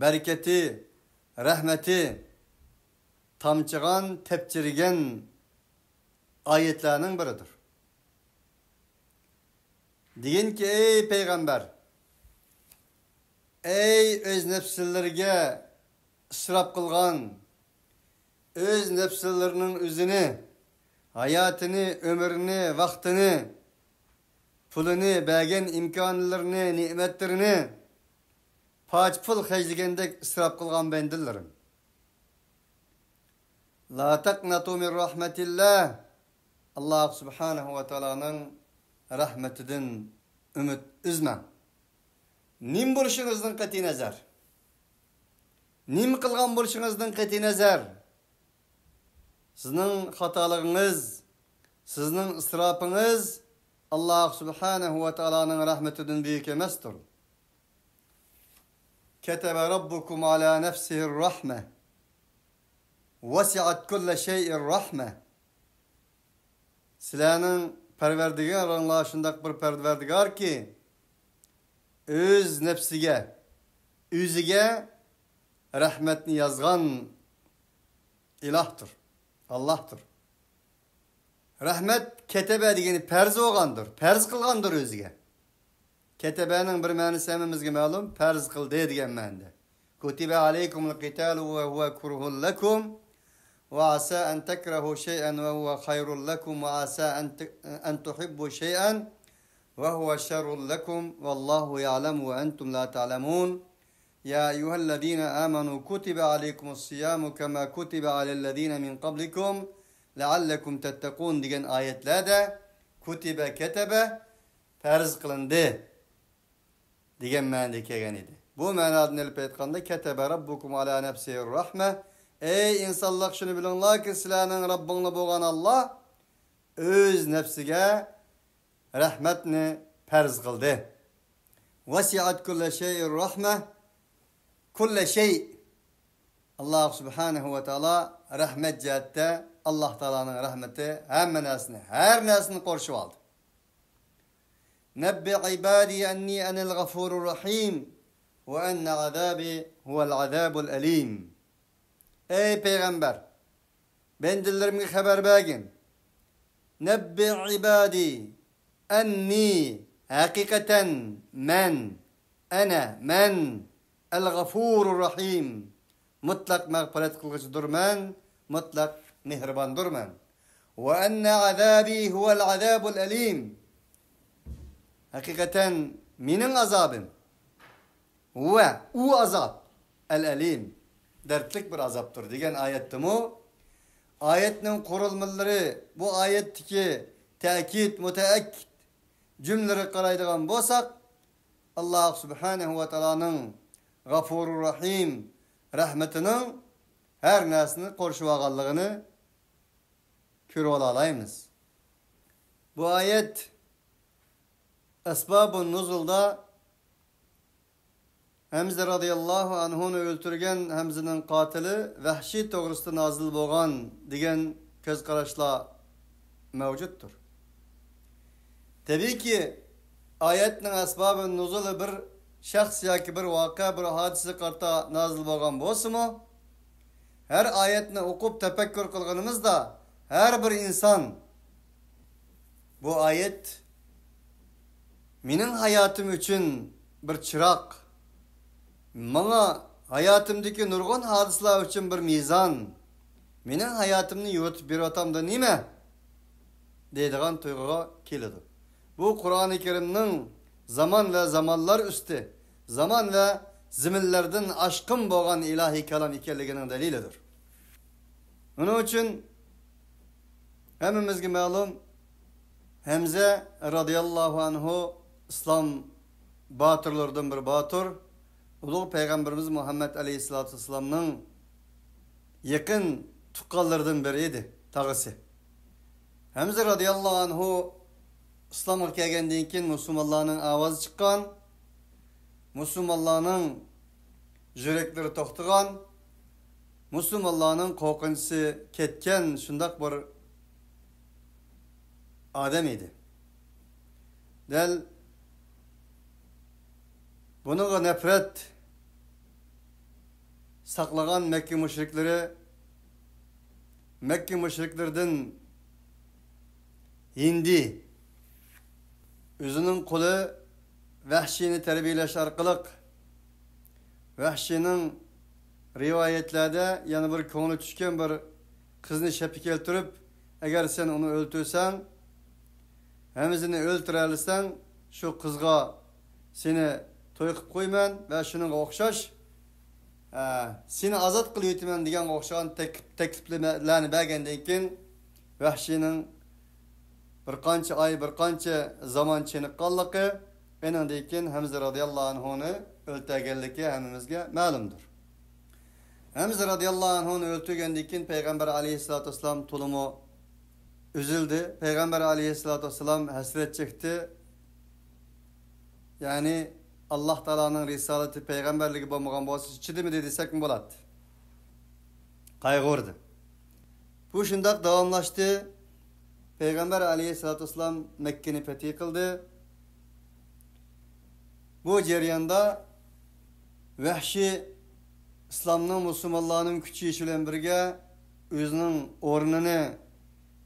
بەرىكىتى، رەھمىتى تامچىغان، تەپچىرىگەن ئايەتلەرنىڭ بىرىدۇر. دېگىنكى، ئەي پەيغەمبەر، ئەي ئۆز نەپسلىرىگە ئىسراپ قىلغان، ئۆز نەپسلىرىنىڭ ئۆزىنى، ھاياتىنى، ئۆمرىنى، ۋاقتىنى، پۇلىنى، بەرگەن ئىمكانلىرىنى، نېمەتلىرىنى پاچ پۇل خەجلىگەندەك ئىسراپ قىلغان بەندىلىرىم. لا تقنطوا من رحمة الله. ئاللا سۇبھانەھۇ ۋە تائالانىڭ رەھمىتىدىن ئۈمىد ئۈزمەڭ. نېمە بولۇشىڭىزدىن قەتئىينەزەر، نېمە قىلغان بولۇشىڭىزدىن قەتئىينەزەر، سىزنىڭ خاتالىقىڭىز، سىزنىڭ ئىسراپىڭىز ئاللا سۇبھانەھۇ ۋە تائالانىڭ رەھمىتىدىن بۈيۈك ئەمەستۇر. كتب ربكم على نفسه الرحمة وسعت كل شيء رحمة. سىلەرنىڭ پەرۋەردىگارىڭلار شۇنداق بىر پەرۋەردىگاركى، ئۆز نەپسىگە، ئۆزىگە رەھمەتنى يازغان ئىلاھتۇر، ئاللاھتۇر. رەھمەت كەتەبە دېگىنى پەرز بولغاندۇر، پەرز قىلغاندۇر ئۆزىگە. كەتەبەنىڭ بىر مەنىسى ھەممىمىزگە مەلۇم، پەرز قىلدى دېگەن مەنىدە. كتب عليكم القتال وهو كره لكم وعسى أن تكرهوا شيئا وهو خير لكم وعسى أن ت-، أن تحبوا شيئا وهو شر لكم والله يعلم وأنتم لا تعلمون. يا أيها الذين آمنوا كتب عليكم الصيام كما كتب على الذين من قبلكم لعلكم تتقون دېگەن ئايەتلەردە كتب، كتب پەرز قىلىندى دېگەن مەنىدە كەلگەن ئىدى. بۇ مەنادىن ئېلىپ ئېيتقاندا، كتب ربكم على نفسه الرحمة. ئەي ئىنسانلار، شۇنى بىلىڭلاركى، سىلەرنىڭ رەببىڭلار بولغان ئاللا ئۆز نەپسىگە رەھمەتنى پەرز قىلدى. وسعت كل شيء رحمة. كل شيء. ئاللا سۇبھانەھۇ ۋە تائالا رەھمەت جەھەتتە، ئاللا تائالانىڭ رەھمىتى ھەممە نەرسىنى، ھەر نەرسىنى قورشىۋالدى. نبئ عبادي أني أنا الغفور الرحيم وأن عذابي هو العذاب الأليم. ئەي پەيغەمبەر، بەندىلىرىمگە خەۋەر بەرگىن. نبئ عبادي أني، ھەقىقەتەن مەن، أنا، مەن، الغفور الرحيم، مۇتلەق مەغپىرەت قىلغۇچىدۇرمەن، مۇتلەق مېھرىباندۇرمەن. وأن عذابي هو العذاب الأليم. ھەقىقەتەن مېنىڭ ئازابىم، ۋە ئۇ ئازاب، الأليم، دەردلىك بىر ئازابتۇر دېگەن ئايەتتىمۇ، ئايەتنىڭ قۇرۇلمىلىرى، بۇ ئايەتتىكى تەكىت، مۇتەئەككىد جۈملىلىرىگە قارايدىغان بولساق، ئاللا سۇبھانەھۇ ۋە تائالانىڭ غەفۇرۇر رەھىم، رەھمىتىنىڭ ھەر نەرسىنى قورشىۋالغانلىقىنى كۆرۈۋالالايمىز. بۇ ئايەت ئەسبابۇن نۇزۇلدا ھەمزە رازىياللاھۇ ئەنھۇنى ئۆلتۈرگەن ھەمزىنىڭ قاتىلى ۋەھشىي توغرىسىدا نازىل بولغان دېگەن كۆز قاراشلار مەۋجۇتتۇر. تەبىئىيكى، ئايەتنىڭ ئەسبابى نۇزۇلى بىر شەخس ياكى بىر ۋەقە، بىر ھادىسىگە قارىتا نازىل بولغان بولسىمۇ، ھەر ئايەتنى ئوقۇپ تەپەككۇر قىلغىنىمىزدا، ھەر بىر ئىنسان بۇ ئايەت مېنىڭ ھاياتىم ئۈچۈن بىر چىراغ، ماڭا ھاياتىمدىكى نۇرغۇن ھادىسىلەر ئۈچۈن بىر مىزان، مېنىڭ ھاياتىمنى يورۇتۇپ بېرىۋاتامدۇ نېمە؟ دەيدىغان تۇيغۇغا كېلىدۇ. بۇ قۇرئانى كەرىمنىڭ زامان ۋە زامانلار ئۈستى، زامان ۋە زېمىنلاردىن ئاشقۇن بولغان ئىلاھىي كالام ئىكەنلىكىنىڭ دەلىلىدۇر. ئۇنىڭ ئۈچۈن ھەممىمىزگە مەلۇم، ھەمزە رازىياللاھۇ ئەنھۇ ئىسلام باتۇرلىرىدىن بىر باتۇر، ئۇلۇغ پەيغەمبىرىمىز مۇھەممەد ئەلەيھىسسالاتۇ ۋەسسالامنىڭ يېقىن تۇغقانلىرىدىن بىرى ئىدى، تاغىسى. ھەمزە رازىياللاھۇ ئەنھۇ ئىسلامغا كەلگەندىن كېيىن مۇسۇلمانلارنىڭ ئاۋازى چىققان، مۇسۇلمانلارنىڭ يۈرەكلىرى توختىغان، مۇسۇلمانلارنىڭ قورقۇنچىسى كەتكەن شۇنداق بىر ئادەم ئىدى. دەل بۇنىڭغا نەپرەت ساقلىغان مەككە مۇشرىكلىرى، مەككە مۇشرىكلىرىدىن ھىندى ئۆزىنىڭ قۇلى ۋەھشىينى تەربىيەلەش ئارقىلىق، ۋەھشىينىڭ رىۋايەتلەردە يەنە بىر كۆڭلى چۈشكەن بىر قىزنى شەپكە كەلتۈرۈپ، ئەگەر سەن ئۇنى ئۆلتۈرسەڭ، ھەمزىنى ئۆلتۈرەلىسەڭ، شۇ قىزغا سېنى توي قىلىپ قويىمەن ۋە شۇنىڭغا ئوخشاش، ئە، سېنى ئازاد قىلىۋېتىمەن دېگەنگە ئوخشىغان تەكلىپ، تەكلىپلەرنى بەرگەندىن كېيىن، ۋەھشىينىڭ بىر قانچە ئاي، بىر قانچە زامان چېنىققانلىقى، ئېنىڭدىن كېيىن ھەمزە رازىياللاھۇ ئەنھۇنى ئۆلتۈرگەنلىكى ھەممىمىزگە مەلۇمدۇر. ھەمزە رازىياللاھۇ ئەنھۇنى ئۆلتۈرگەندىن كېيىن پەيغەمبەر ئەلەيھىسسالاتۇ ۋەسسالام تولىمۇ ئۈزۈلدى. پەيغەمبەر ئەلەيھىسسالاتۇ ۋەسسالام ھەسرەت چەكتى. يەنى، ئاللاھ تائالانىڭ رىسالىتى، پەيغەمبەرلىكى بولمىغان بولسا، چىدىمىدى دېسەكمۇ بولاتتى. قايغۇردى. بۇ شۇنداق داۋاملاشتى. پەيغەمبەر ئەلەيھىسسالاتۇ ۋەسسالام مەككىنى پەتھى قىلدى. بۇ جەرياندا ۋەھشىي ئىسلامنىڭ، مۇسۇلمانلارنىڭ كۈچىيىشى بىلەن بىرگە، ئۆزىنىڭ ئورنىنى،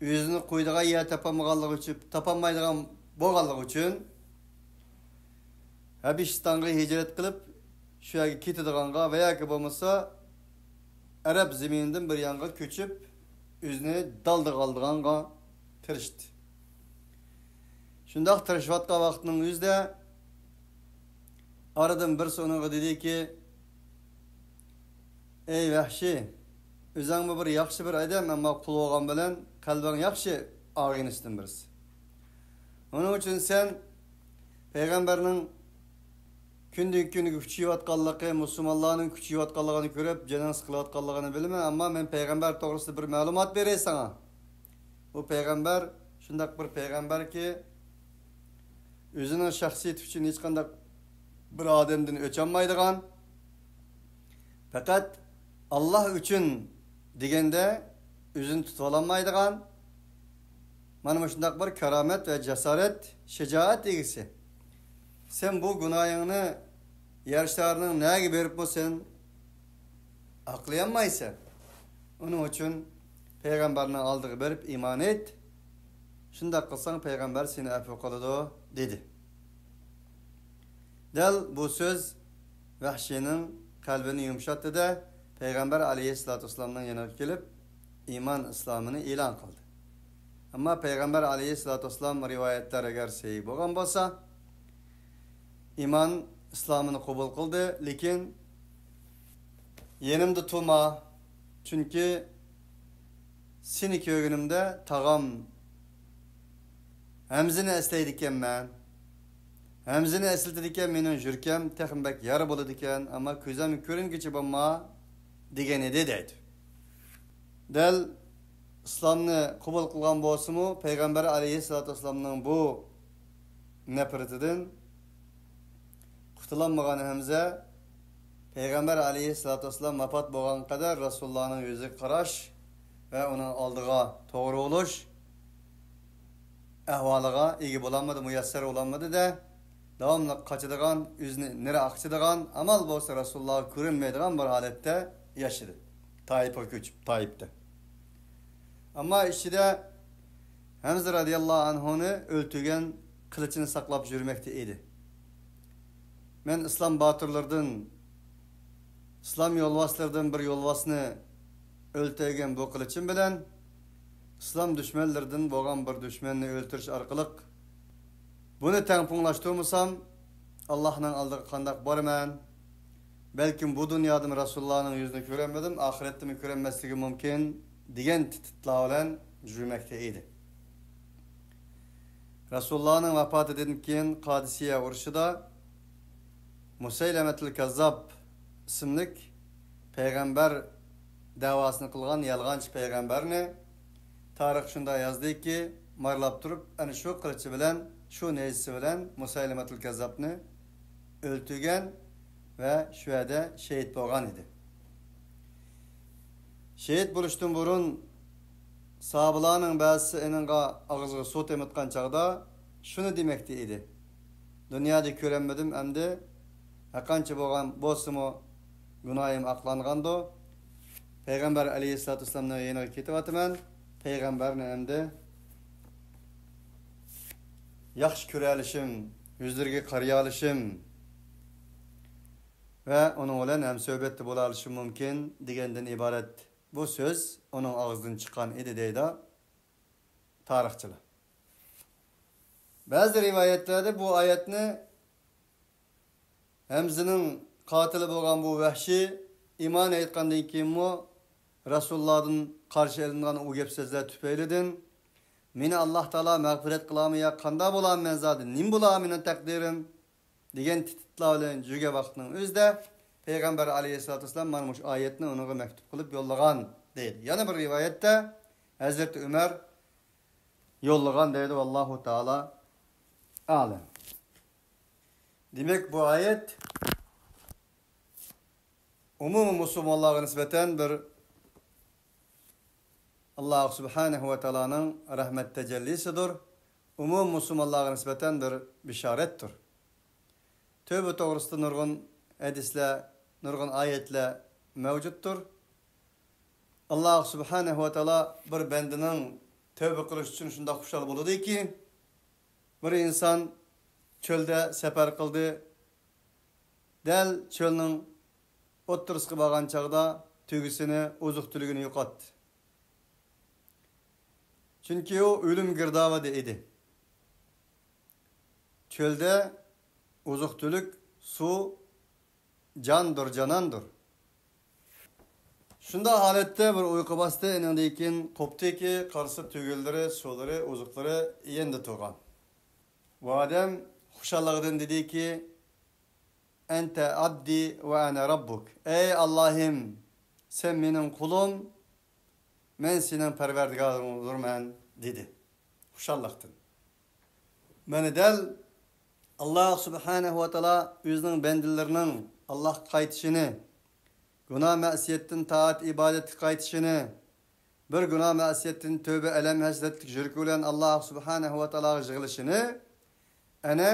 ئۆزىنى قويىدىغان يەر تاپالمىغانلىقى ئۈچۈن، تاپالمايدىغان بولغانلىقى ئۈچۈن، ھەبىشىستانغا ھىجرەت قىلىپ، شۇ يەرگە كېتىدىغانغا ۋە ياكى بولمىسا ئەرەب زېمىنىدىن بىر يانغا كۆچۈپ، ئۆزىنى دالدىغا ئالىدىغانغا تىرىشتى. شۇنداق تىرىشىۋاتقان ۋاقتىنىڭ ئۆزىدە ئارىدىن بىرسى ئۇنىڭغا دېدىكى، ئەي ۋەھشىي، ئۆزەڭمۇ بىر ياخشى بىر ئادەم، ئەمما قۇل بولغان بىلەن قەلبىڭ ياخشى، ئاغىنىسىدىن بىرسى. ئۇنىڭ ئۈچۈن سەن پەيغەمبەرنىڭ كۈندىن كۈنگە كۈچىيىۋاتقانلىقى، مۇسۇلمانلارنىڭ كۈچىيىۋاتقانلىقىنى كۆرۈپ، جېنىڭ سىقىلىۋاتقانلىقىنى بىلىمەن، ئەمما مەن پەيغەمبەر توغرىسىدا بىر مەلۇمات بېرەي ساڭا. بۇ پەيغەمبەر شۇنداق بىر پەيغەمبەركى، ئۆزىنىڭ شەخسىيىتى ئۈچۈن ھېچقانداق بىر ئادەمدىن ئۆچ ئالمايدىغان، پەقەت ئاللاھ ئۈچۈن دېگەندە ئۆزىنى تۇتۇۋالالمايدىغان، مانا مۇشۇنداق بىر كارامەت ۋە جاسارەت، شىجائەت ئىگىسى. سەن بۇ گۇناھىڭنى يەر شارىنىڭ نەگە بېرىپمۇ سەن ئاقلىيالمايسەن. ئۇنىڭ ئۈچۈن پەيغەمبەرنىڭ ئالدىغا بېرىپ ئىمان ئېيت. شۇنداق قىلساڭ پەيغەمبەر سېنى ئەپۇ قىلىدۇ، دېدى. دەل بۇ سۆز ۋەھشىينىڭ قەلبىنى يۇمشاتتى-دە، پەيغەمبەر ئەلەيھىسسالاتۇ ۋەسسالامنىڭ يېنىغا كېلىپ، ئىمان ئىسلامىنى ئېلان قىلدى. ئەمما پەيغەمبەر ئەلەيھىسسالاتۇ ۋەسسالام، رىۋايەتلەر ئەگەر سەھىھ بولغان بولسا، ئىمان ئىسلامىنى قوبۇل قىلدى، لېكىن يېنىمدا تۇرما، چۈنكى سېنى كۆرگىنىمدە تاغام ھەمزىنى ئەسلەيدىكەنمەن. ھەمزىنى ئەسلىتىدىكەن، مېنىڭ يۈرىكىم تېخىمۇ بەك يارا بولىدىكەن، ئەمما كۆزۈم كۆرۈنگۈچە بولما، دېگەن ئىدى، دەيدۇ. دەل ئىسلامنى قوبۇل قىلغان بولسىمۇ، پەيغەمبەر ئەلەيھىسسالاتۇ ۋەسسالامنىڭ بۇ نەپرىتىدىن قۇتۇلالمىغان ھەمزە پەيغەمبەر ئەلەيھىسسالاتۇ ۋەسسالام ۋاپات بولغانغا قەدەر رەسۇلۇللانىڭ يۈزىگە قاراش ۋە ئۇنىڭ ئالدىغا توغرا بولۇش ئەھۋالىغا ئىگە بولالمىدى، مۇيەسسەر بولالمىدى-دە، داۋاملىق قاچىدىغان، ئۆزىنى نېرى ئاقچىدىغان، ئامال بولسا رەسۇلۇللاغا كۆرۈنمەيدىغان بىر ھالەتتە ياشىدى. تائىپقا كۆچۈپ، تائىپتا. ئەمما ئىچىدە ھەمزە رەزىياللاھۇ ئەنھۇنى ئۆلتۈرگەن قىلىچىنى ساقلاپ يۈرمەكتە ئىدى. مەن ئىسلام باتۇرلىرىدىن، ئىسلام يولۋاسلىرىدىن بىر يولۋاسنى ئۆلتۈرگەن بۇ قىلىچىم بىلەن ئىسلام دۈشمەنلىرىدىن بولغان بىر دۈشمەننى ئۆلتۈرۈش ئارقىلىق بۇنى تەڭپۇڭلاشتۇرمىسام، ئاللاھنىڭ ئالدىغا قانداق بارىمەن؟ بەلكىم بۇ دۇنيادىمۇ رەسۇلۇللانىڭ يۈزىنى كۆرەلمىدىم، ئاخىرەتتىمۇ كۆرەلمەسلىكىم مۇمكىن، دېگەن تىتىتلار بىلەن يۈرمەكتە ئىدى. رەسۇلۇللانىڭ ۋاپاتىدىن كېيىن قادىسىيە ئۇرۇشىدا مۇسەيلەمەتۇل كەززاب ئىسىملىك پەيغەمبەر دەۋاسىنى قىلغان يالغانچى پەيغەمبەرنى تارىخ شۇنداق يازدىكى، مارىلاپ تۇرۇپ، ئەنە شۇ قىلىچى بىلەن، شۇ نەيزىسى بىلەن مۇسەيلىمەتۇل كەززابنى ئۆلتۈرگەن ۋە شۇ يەردە شېھىت بولغان ئىدى. شېھىت بولۇشتىن بۇرۇن ساھابىلارنىڭ بەزىسى ئېنىڭغا ئاغزىغا سۇ تېمىتقان چاغدا شۇنى دېمەكتە ئىدى: دۇنيادا كۆرەلمىدىم ئەمدى، ھەرقانچە بولغان بولسىمۇ گۇناھىم ئاقلانغاندۇ. پەيغەمبەر ئەلەيھىسسالاتۇ ۋەسسالامنىڭ يېنىغا كېتىۋاتىمەن. پەيغەمبەرنى ئەمدى ياخشى كۆرەلىشىم، يۈزلىرىگە قارىيالىشىم ۋە ئۇنىڭ بىلەن ھەمسۆھبەتتە بولالىشىم مۇمكىن، دېگەندىن ئىبارەت بۇ سۆز ئۇنىڭ ئاغزىدىن چىققان ئىدى، دەيدۇ تارىخچىلار. بەزى رىۋايەتلەردە بۇ ئايەتنى ھەمزىنىڭ قاتىلى بولغان بۇ ۋەھشىي ئىمان ئېيتقاندىن كېيىنمۇ رەسۇلۇللادىن قارشى ئېلىنغان ئۇ گەپ سۆزلەر تۈپەيلىدىن، مېنى ئاللاھ تائالا مەغپىرەت قىلامۇ يا قانداق بولامەن زادى، نېمە بولامەن مېنىڭ تەقدىرىم؟ دېگەن تىتىتلار بىلەن يۈرگەن ۋاقىتنىڭ ئۆزىدە پەيغەمبەر ئەلەيھىسسالاتۇ ۋەسسالام مانا مۇشۇ ئايەتنى ئۇنىڭغا مەكتۇپ قىلىپ يوللىغان، دەيدۇ. يەنە بىر رىۋايەتتە ھەزرىتى ئۆمەر يوللىغان دەيدۇ. ۋاللاھۇ تائالا ئەلەم. دېمەك، بۇ ئايەت ئومۇمىي مۇسۇلمانلارغا نىسبەتەن بىر ئاللاھ سۇبھانەھۇ ۋە تائالانىڭ رەھمەت تەجەللىسىدۇر. ئومۇمىي مۇسۇلمانلارغا نىسبەتەن بىر بېشارەتتۇر. تۆۋبە توغرىسىدا نۇرغۇن ھەدىسلەر، نۇرغۇن ئايەتلەر مەۋجۇتتۇر. ئاللاھ سۇبھانەھۇ ۋە تائالا بىر بەندىنىڭ تەۋبە قىلىش ئۈچۈن شۇنداق خۇشال بولىدۇكى، بىر ئىنسان چۆلدە سەپەر قىلدى، دەل چۆلنىڭ ئوتتۇرىسىغا بارغان چاغدا تۆگىسىنى، ئوزۇق-تۈلۈكىنى يوقاتتى. چۈنكى ئۇ ئۆلۈم گىردابىدا ئىدى. چۆلدە ئوزۇق-تۈلۈك، سۇ جاندۇر، جاناندۇر. شۇنداق ھالەتتە بىر ئۇيقۇ باستى، ئېنىڭدىن كېيىن قوپتىكى، قارىسا تۆگىلىرى، سۇلىرى، ئوزۇقلىرى يېنىدا تۇرغان. بۇ ئادەم خۇشاللىقىدىن دېدىكى، «ئەنتە ئابدى ۋە ئەنە رەببۇك.» «ئەي ئاللاھىم، سەن مېنىڭ قۇلۇم، مەن سېنىڭ پەرۋەردىگارىڭدۇرمەن» دېدى خۇشاللىقتىن. مانا دەل ئاللاھ سۇبھانەھۇ ۋە تائالا ئۆزىنىڭ بەندىلىرىنىڭ ئاللاھقا قايتىشىنى، گۇناھ مەسىيەتتىن تائەت ئىبادەتكە قايتىشىنى، بىر گۇناھ مەسىيەتتىن تۆۋبە ئەلەم ھەسرەتلىك يۈرىكى بىلەن ئاللاھ سۇبھانەھۇ ۋە تائالاغا يىغلىشىنى، ئەنە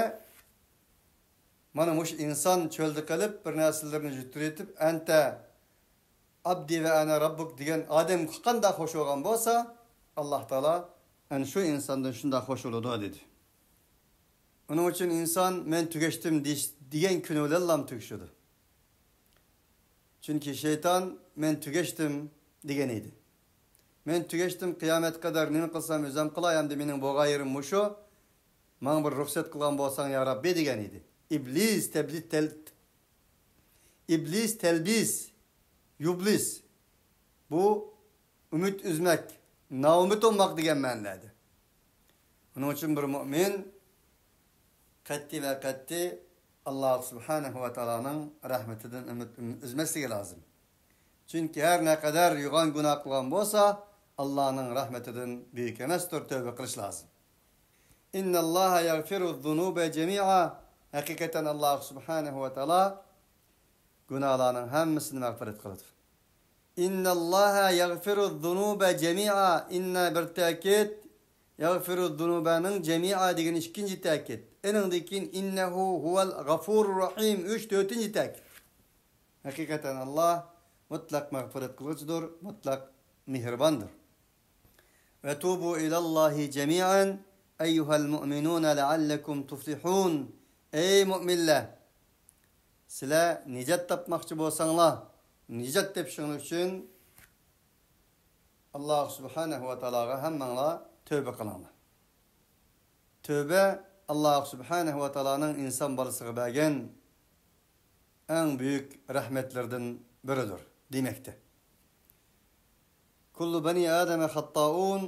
مانا مۇشۇ ئىنسان چۆلدە قېلىپ، بىر نەرسىلىرىنى يۈتتۈرۈۋېتىپ، «ئەنتە ئابدى ۋە ئەنە رەببۇك» دېگەن ئادەم قانداق خوش بولغان بولسا، ئاللاھ تائالا ئەنە شۇ ئىنساندىن شۇنداق خوش بولىدۇ، دېدى. ئۇنىڭ ئۈچۈن ئىنسان «مەن تۈگەشتىم» دېيىش، دېگەن كۈنى بىلەنلا تۈگىشىدۇ. چۈنكى شەيتان «مەن تۈگەشتىم» دېگەن ئىدى. «مەن تۈگەشتىم، قىيامەتكە قەدەر نېمە قىلسام ئۆزۈم قىلاي، ئەمدى مېنىڭ بولغان يېرىم مۇشۇ، ماڭا بىر رۇخسەت قىلغان بولساڭ يا رەببى» دېگەن ئىدى. ئىبلىس تەبلىس تەل-، ئىبلىس تەلبىس، يۇبلىس. بۇ ئۈمىد ئۈزمەك، نائۈمىد بولماق دېگەن مەنىدە. ئۇنىڭ ئۈچۈن بىر مۆمىن قەتئىي ۋە قەتئىي ئاللاھ سۇبھانەھۇ ۋە تائالانىڭ رەھمىتىدىن ئۈمىد ئۈزمەسلىكى لازىم. چۈنكى ھەر نەقەدەر يوغان گۇناھ قىلغان بولسا، ئاللاھنىڭ رەھمىتىدىن بۈيۈك ئەمەستۇر، تەۋبە قىلىش لازىم. إن الله يغفر الذنوب جميعا. ھەقىقەتەن ئاللاھ سۇبھانەھۇ ۋە تائالا گۇناھلارنىڭ ھەممىسىنى مەغپىرەت قىلىدۇ. إن الله يغفر الذنوب جميعا. ئىننا بىر تەكىت، يغفر الذنوبنىڭ جەمىئا دېگىنى ئىككىنچى تەكىت. ئېنىڭدىن كېيىن إنه هو الغفور الرحيم، ئۈچ، تۆتىنچى تەكىت. ھەقىقەتەن ئاللاھ مۇتلەق مەغپىرەت قىلغۇچىدۇر، مۇتلەق مېھرىباندۇر. وتوبوا إلى الله جميعا أيها المؤمنون لعلكم تفلحون. ئەي مۆمىنلەر، سىلەر نىجات تاپماقچى بولساڭلار، نىجات تېپىشىڭلار ئۈچۈن ئاللاھ سۇبھانەھۇ ۋە تائالاغا ھەممەڭلار تەۋبە قىلىڭلار. تەۋبە ئاللاھ سۇبھانەھۇ ۋە تائالانىڭ ئىنسان بالىسىغا بەرگەن ئەڭ بۈيۈك رەھمەتلىرىدىن بىرىدۇر دېمەكتە. كل بني آدم خطاؤون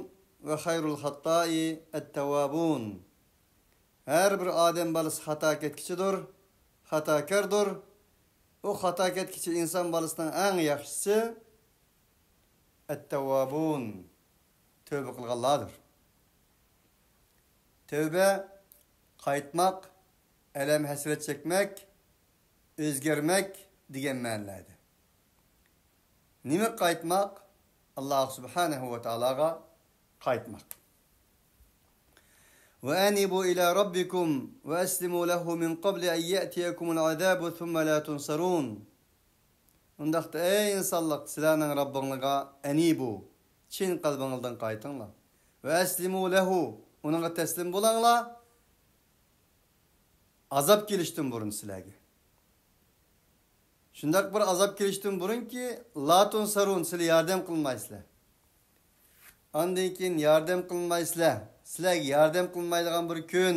وخير الخطائين التوابون. ھەر بىر ئادەم بالىسى خاتا كەتكۈچىدۇر، خاتاكاردۇر. ئۇ خاتا كەتكۈچى ئىنسان بالىسىنىڭ ئەڭ ياخشىسى ئەتتەۋۋابۇن، تەۋبە قىلغانلاردۇر. تەۋبە، قايتماق، ئەلەم-ھەسرەت چەكمەك، ئۆزگەرمەك دېگەن مەنىلەردە. نېمە قايتماق؟ ئاللاھ سۇبھانەھۇ ۋە تائالاغا قايتماق. وأنيبوا إلى ربكم وأسلموا له من قبل أن يأتيكم العذاب ثم لا تنصرون. ئۇنداقتا، ئەي ئىنسانلىق، سىلەرنىڭ رەببىڭلارغا ئەنىبۇ، چىن قەلبىڭلىدىن قايتىڭلار. ۋە ئەسلىمۇ لەھۇ، ئۇنىڭغا تەسلىم بولۇڭلار. ئازاب كېلىشتىن بۇرۇن سىلەرگە. شۇنداق بىر ئازاب كېلىشتىن بۇرۇنكى، لا تۇنسەرۇن، سىلەر ياردەم قىلمايسىلەر. ئاندىن كېيىن ياردەم قىلمايسىلەر. سىلەرگە ياردەم قىلمايدىغان بىر كۈن،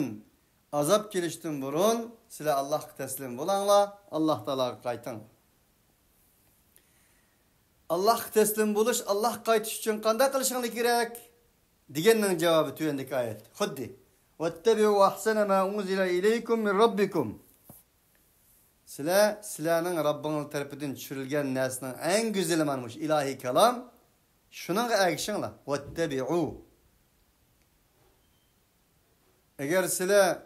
ئازاب كېلىشتىن بۇرۇن سىلەر ئاللاھقا تەسلىم بولۇڭلار، ئاللاھ تائالاغا قايتىڭ. ئاللاھقا تەسلىم بولۇش، ئاللاھقا قايتىش ئۈچۈن قانداق قىلىشىڭلار كېرەك؟ دېگەننىڭ جاۋابى تۆۋەندىكى ئايەت. خۇددى. واتبعوا أحسن ما أنزل إليكم من ربكم. سىلەر، سىلەرنىڭ رەببىڭلار تەرىپىدىن چۈشۈرۈلگەن نەرسىنىڭ ئەڭ گۈزىلى مانا مۇشۇ ئىلاھىي كالام. شۇنىڭغا ئەگىشىڭلار. واتبعوا. ئەگەر سىلەر،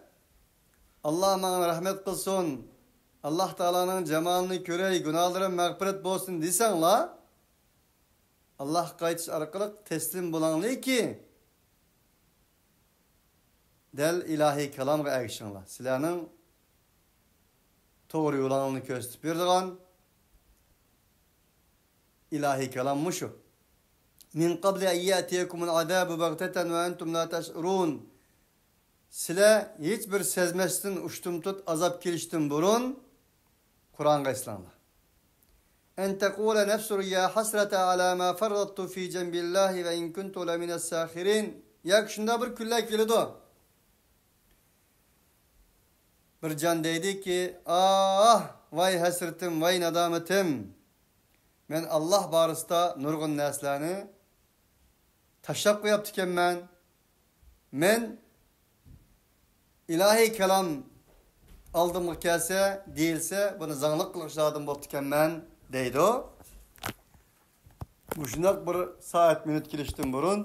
ئاللاھ ماڭا رەھمەت قىلسۇن، ئاللاھ تائالانىڭ جامالىنى كۆرەي، گۇناھلىرىم مەغپىرەت بولسۇن دېسەڭلار، ئاللاھقا قايتىش ئارقىلىق تەسلىم بولۇڭلاركى، دەل ئىلاھىي كالامغا ئەگىشىڭلار. سىلەرنىڭ توغرا يولۇڭلارنى كۆرسىتىپ بېرىدىغان ئىلاھىي كالام مۇشۇ. من قبل أن يأتيكم العذاب بغتة وأنتم لا تشعرون. سىلەر ھېچ بىر سەزمەستىن ئۇشتۇمتۇت ئازاب كېلىشتىن بۇرۇن قۇرئانغا ئەسلەڭلار. أن تقول نفس يا حسرة على ما فرطت في جنب الله وإن كنت لمن الساخرين. ياكى شۇنداق بىر كۈنلەر كېلىدۇ. بىر جان دەيدىكى، ئاھ، ۋاي ھەسرىتىم، ۋاي نادامىتىم! مەن ئاللاھ بارىسىدا نۇرغۇن نەرسىلەرنى تاشلاپ قوياپتىكەنمەن. مەن ئىلاھىي كالام ئالدىمغا كەلسە، دېيىلسە، بۇنى زاڭلىق قىلغۇچىلاردىن بوپتىكەنمەن، دەيدۇ. مۇشۇنداق بىر سائەت مىنۇت كېلىشتىن بۇرۇن،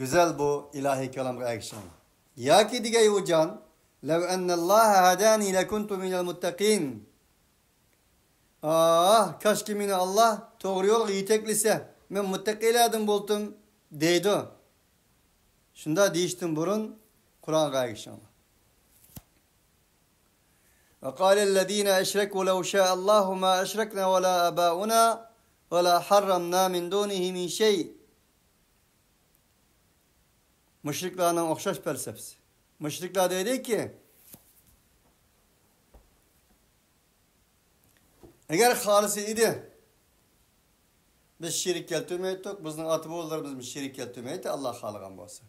گۈزەل بۇ ئىلاھىي كالامغا ئەگىشىڭلار. ياكى دېگەي ئۇ جان، لو أن الله هداني لكنت من المتقين. ئاھ، كاشكى مېنى ئاللاھ توغرا يولغا يېتەكلىسە، مەن مۇتتەقىيلەردىن بولتۇم، دەيدۇ. شۇنداق دېيىشتىن بۇرۇن قۇرئانغا ئەگىشىڭلار. وقال الذين أشركوا لو شاء الله ما أشركنا ولا آباؤنا ولا حرمنا من دونه من شيء. مۇشرىكلارنىڭ ئوخشاش پەلسەپىسى. مۇشرىكلار دەيدىكى، ئەگەر خالىسا ئىدى، بىز شېرىك كەلتۈرمەيتتۇق، بىزنىڭ ئاتا-بوۋىلىرىمىزمۇ شېرىك كەلتۈرمەيتتى، ئاللاھ خالىغان بولسا.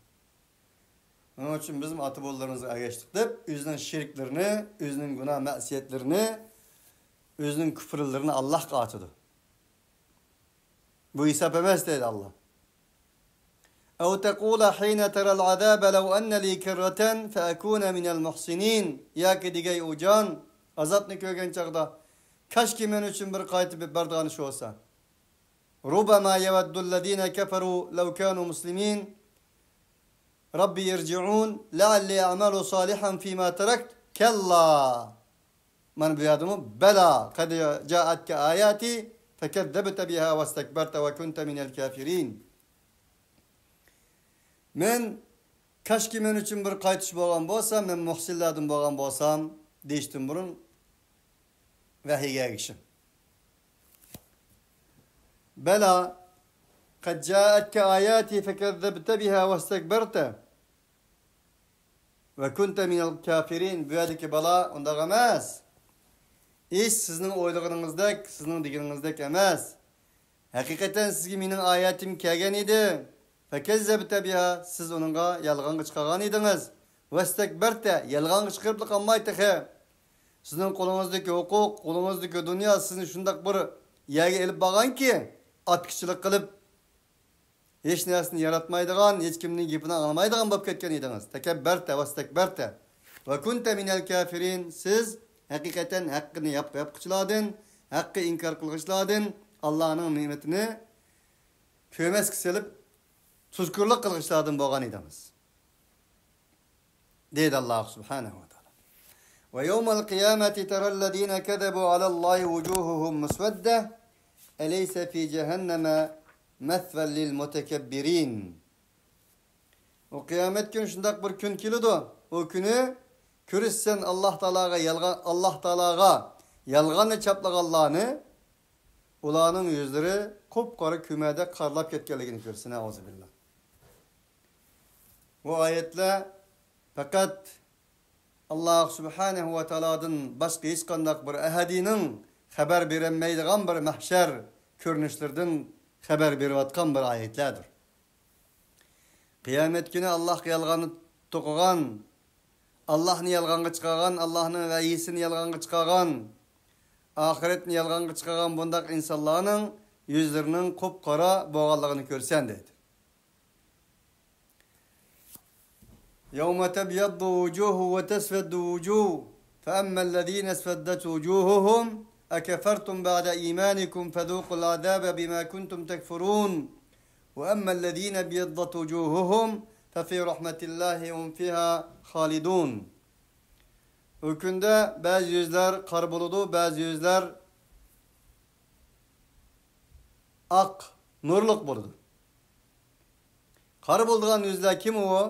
شۇنىڭ ئۈچۈن بىزمۇ ئاتا-بوۋىلىرىمىزغا ئەگەشتۇق دەپ، ئۆزىنىڭ شېرىكلىرىنى، ئۆزىنىڭ گۇناھ مەسىيەتلىرىنى، ئۆزىنىڭ كۇفرلىرىنى ئاللاھقا ئاتىدۇ. بۇ ھېساب ئەمەس دەيدۇ ئاللاھ. أو تقول حين ترى العذاب لو أن لي كرة فأكون من المحسنين. ياكى دېگەي ئۇ جان، ئازابنى كۆرگەن چاغدا، كاشكى مەن ئۈچۈن بىر قايتىپ بارىدىغان ئىش بولسا. ربما يود الذين كفروا لو كانوا مسلمين. رب ارجعون لعلي أعمل صالحا فيما تركت. كلا. مانا بۇ يەردىمۇ بەلا قەد جائەتكە ئاياتى فەكەززەبتە بىھا ۋەستەكبەرتە ۋە كۇنتە مىنەل كافىرىن. مەن، كاشكى مەن ئۈچۈن بىر قايتىش بولغان بولسا، مەن مۇھسىنلاردىن بولغان بولسام، دېيىشتىن بۇرۇن ۋەھىيگە ئەگىشىڭ. بەلا قەد جائەتكە ئاياتى فەكەززەبتە بىھا ۋەستەكبەرتە ۋە كۇنتە مىنەل كافىرىن. بۇ يەردىكى بالا ئۇنداق ئەمەس. ئىش سىزنىڭ ئويلىغىنىڭىزدەك، سىزنىڭ دېگىنىڭىزدەك ئەمەس. ھەقىقەتەن سىزگە مېنىڭ ئايەتىم كەلگەن ئىدى. فەكەززەبتە بىھا، سىز ئۇنىڭغا يالغانغا چىقارغان ئىدىڭىز. ۋەستەكبەرتە، يالغانغا چىقىرىپلا قالماي تېخى. سىزنىڭ قولىڭىزدىكى ھوقۇق، قولىڭىزدىكى دۇنيا سىزنى شۇنداق بىر يەرگە ئېلىپ بارغانكى، ئاتكىچىلىك قىلىپ، ھېچ نەرسىنى ياراتمايدىغان، ھېچكىمنىڭ گېپىنى ئاڭلىمايدىغان بولۇپ كەتكەن ئىدىڭىز. تەكەببەرتە ۋەستەكبەرتە. ۋە كۇنتە مىنەل كافىرىن. سىز ھەقىقەتەن ھەققىنى ياپ-، ياپقۇچىلاردىن، ھەققى ئىنكار قىلغۇچىلاردىن، ئاللانىڭ نېمىتىنى كۆرمەسكە سېلىپ، تۇزكورلۇق قىلغۇچىلاردىن بولغان ئىدىڭىز. دەيدۇ ئاللا سۇبھانەھۇ ۋە تائالا. ويوم القيامة ترى الذين كذبوا على الله وجوههم مسودة أليس في جهنم مثوى للمتكبرين. ئۇ قىيامەت كۈنى شۇنداق بىر كۈن كېلىدۇ. ئۇ كۈنى كۆرىسەن ئاللا تائالاغا يالغان، ئاللا تائالاغا يالغاننى چاپلىغانلارنى، ئۇلارنىڭ يۈزلىرى قۇپقارا كۆمەدەك قارلاپ كەتكەنلىكىنى كۆرىسەن. ئەئۇزۇبىللا. بۇ ئايەتلەر پەقەت ئاللا سۇبھانەھۇ ۋە تائالادىن باشقا ھېچقانداق بىر ئەھەدىنىڭ خەۋەر بېرەلمەيدىغان بىر مەھشەر كۆرۈنۈشلىرىدىن خەۋەر بېرىۋاتقان بىر ئايەتلەردۇر. قىيامەت كۈنى ئاللاغا يالغاننى توقۇغان، ئاللاھنى يالغانغا چىقارغان، ئاللاھنىڭ ۋەھىيسىنى يالغانغا چىقارغان، ئاخىرەتنى يالغانغا چىقارغان بۇنداق ئىنسانلارنىڭ يۈزلىرىنىڭ قۇپقارا بولغانلىقىنى كۆرىسەن، دەيدۇ. يوم تبيض وجوه وتسود وجوه فأما الذين اسودت وجوههم أكفرتم بعد إيمانكم فذوقوا العذاب بما كنتم تكفرون وأما الذين ابيضت وجوههم ففي رحمة الله هم فيها خالدون. ئۇ كۈندە بەزى يۈزلەر قارا بولىدۇ، بەزى يۈزلەر ئاق، نۇرلۇق بولىدۇ. قارا بولىدىغان يۈزلەر كىم ئۇ؟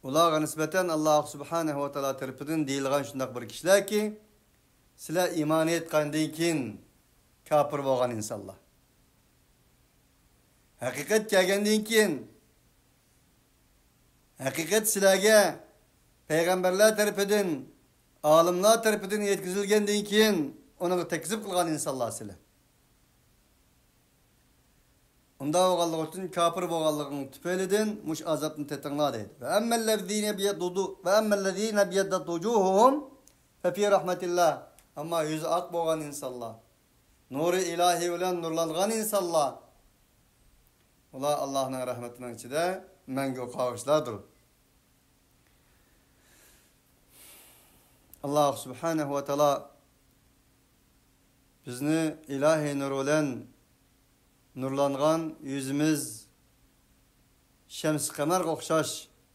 ئۇلارغا نىسبەتەن ئاللا سۇبھانەھۇ ۋە تائالا تەرىپىدىن دېيىلغان شۇنداق بىر كىشىلەركى، سىلەر ئىمان ئېيتقاندىن كېيىن كاپىر بولغان ئىنسانلار. ھەقىقەت كەلگەندىن كېيىن، ھەقىقەت سىلەرگە پەيغەمبەرلەر تەرىپىدىن، ئالىملار تەرىپىدىن يەتكۈزۈلگەندىن كېيىن، ئۇنىڭغا تەكزىپ قىلغان ئىنسانلار سىلەر. ئۇنداق بولغانلىقى ئۈچۈن كاپىر بولغانلىقىنىڭ تۈپەيلىدىن مۇشۇ ئازابنى تېتىڭلار دەيدۇ. وأما الذين ابيض-، وأما الذين ابيضت وجوههم ففي رحمة الله. ئەمما يۈزى ئاق بولغان ئىنسانلار، نۇرى ئىلاھىي بىلەن نۇرلانغان ئىنسانلار، ئۇلار ئاللاھنىڭ رەھمىتىنىڭ ئىچىدە مەڭگۈ قالغۇچىلاردۇر. ئاللا سۇبھانەھۇ ۋە تائالا بىزنى ئىلاھىي نۇر بىلەن نۇرلانغان، يۈزىمىز شەمسى قەمەرگە ئوخشاش،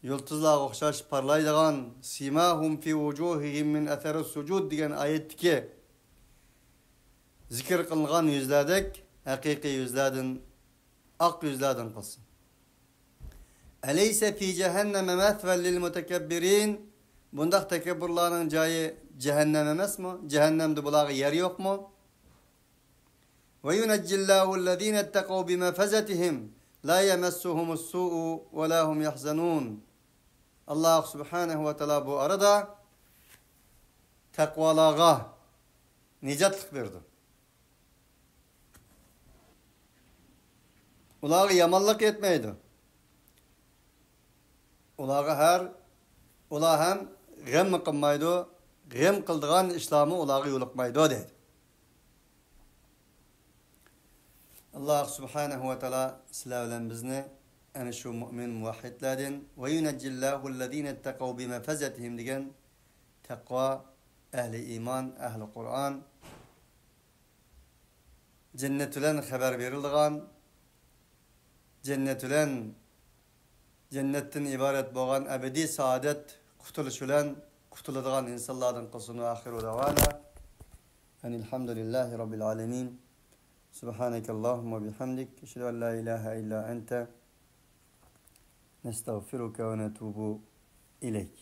يۇلتۇزلارغا ئوخشاش پارلايدىغان، سىماھۇم فى ۋۇجۇھىھىم مىن ئەسەرىس سۇجۇد دېگەن ئايەتتىكى زىكىر قىلىنغان يۈزلەردەك ھەقىقىي يۈزلەردىن، ئاق يۈزلەردىن قىلسۇن. ئەلەيسە فى جەھەننەمە مەسۋەل لىل مۇتەكەببىرىن؟ بۇنداق تەكەببۇرلارنىڭ جايى جەھەننەم ئەمەسمۇ؟ جەھەننەمدە بۇلارغا يەر يوقمۇ؟ ۋە يۇنەججىللاھۇللەزىنە ئىتتەقەۋ بىمەفەزەتىھىم لا يەمەسسۇھۇمۇس سۇئۇ ۋە لا ھۇم يەھزەنۇن. ئاللا سۇبھانەھۇ ۋە تائالا بۇ ئارىدا تەقۋالارغا نىجاتلىق بېرىدۇ. ئۇلارغا يامانلىق يەتمەيدۇ. ئۇلارغا ھەر، ئۇلار ھەم غەممۇ قىلمايدۇ، غەم قىلىدىغان ئىشلارمۇ ئۇلارغا يولۇقمايدۇ دەيدۇ. ئاللاھ سۇبھانەھۇ ۋە تائالا سىلەر بىلەن بىزنى ئەنە شۇ مۇئمىن مۇۋەھھىدلەردىن، «وَيُنَجِّي اللَّهُ الَّذِينَ اتَّقَوْا بِمَفَزَتِهِمْ» دېگەن تەقۋا ئەھلى ئىمان، ئەھلى قۇرئان، جەننەت بىلەن خەۋەر بېرىلىدىغان، جەننەت بىلەن، جەننەتتىن ئىبارەت بولغان ئەبەدىي سائادەت، قۇتۇلۇش بىلەن قۇتۇلىدىغان ئىنسانلاردىن قىلسۇن. وَآخِرُ دَعْوَانَا أَنِ الْحَمْدُ لِلَّهِ رَبِّ الْعَالَمِينَ. سُبْحَانَكَ اللَّهُمَّ وَبِحَمْدِكَ، أَشْهَدُ أَنْ لَا إِلَهَ إِلَّا أَنْتَ، نَسْتَغْفِرُكَ وَنَتُوبُ إِلَيْكَ.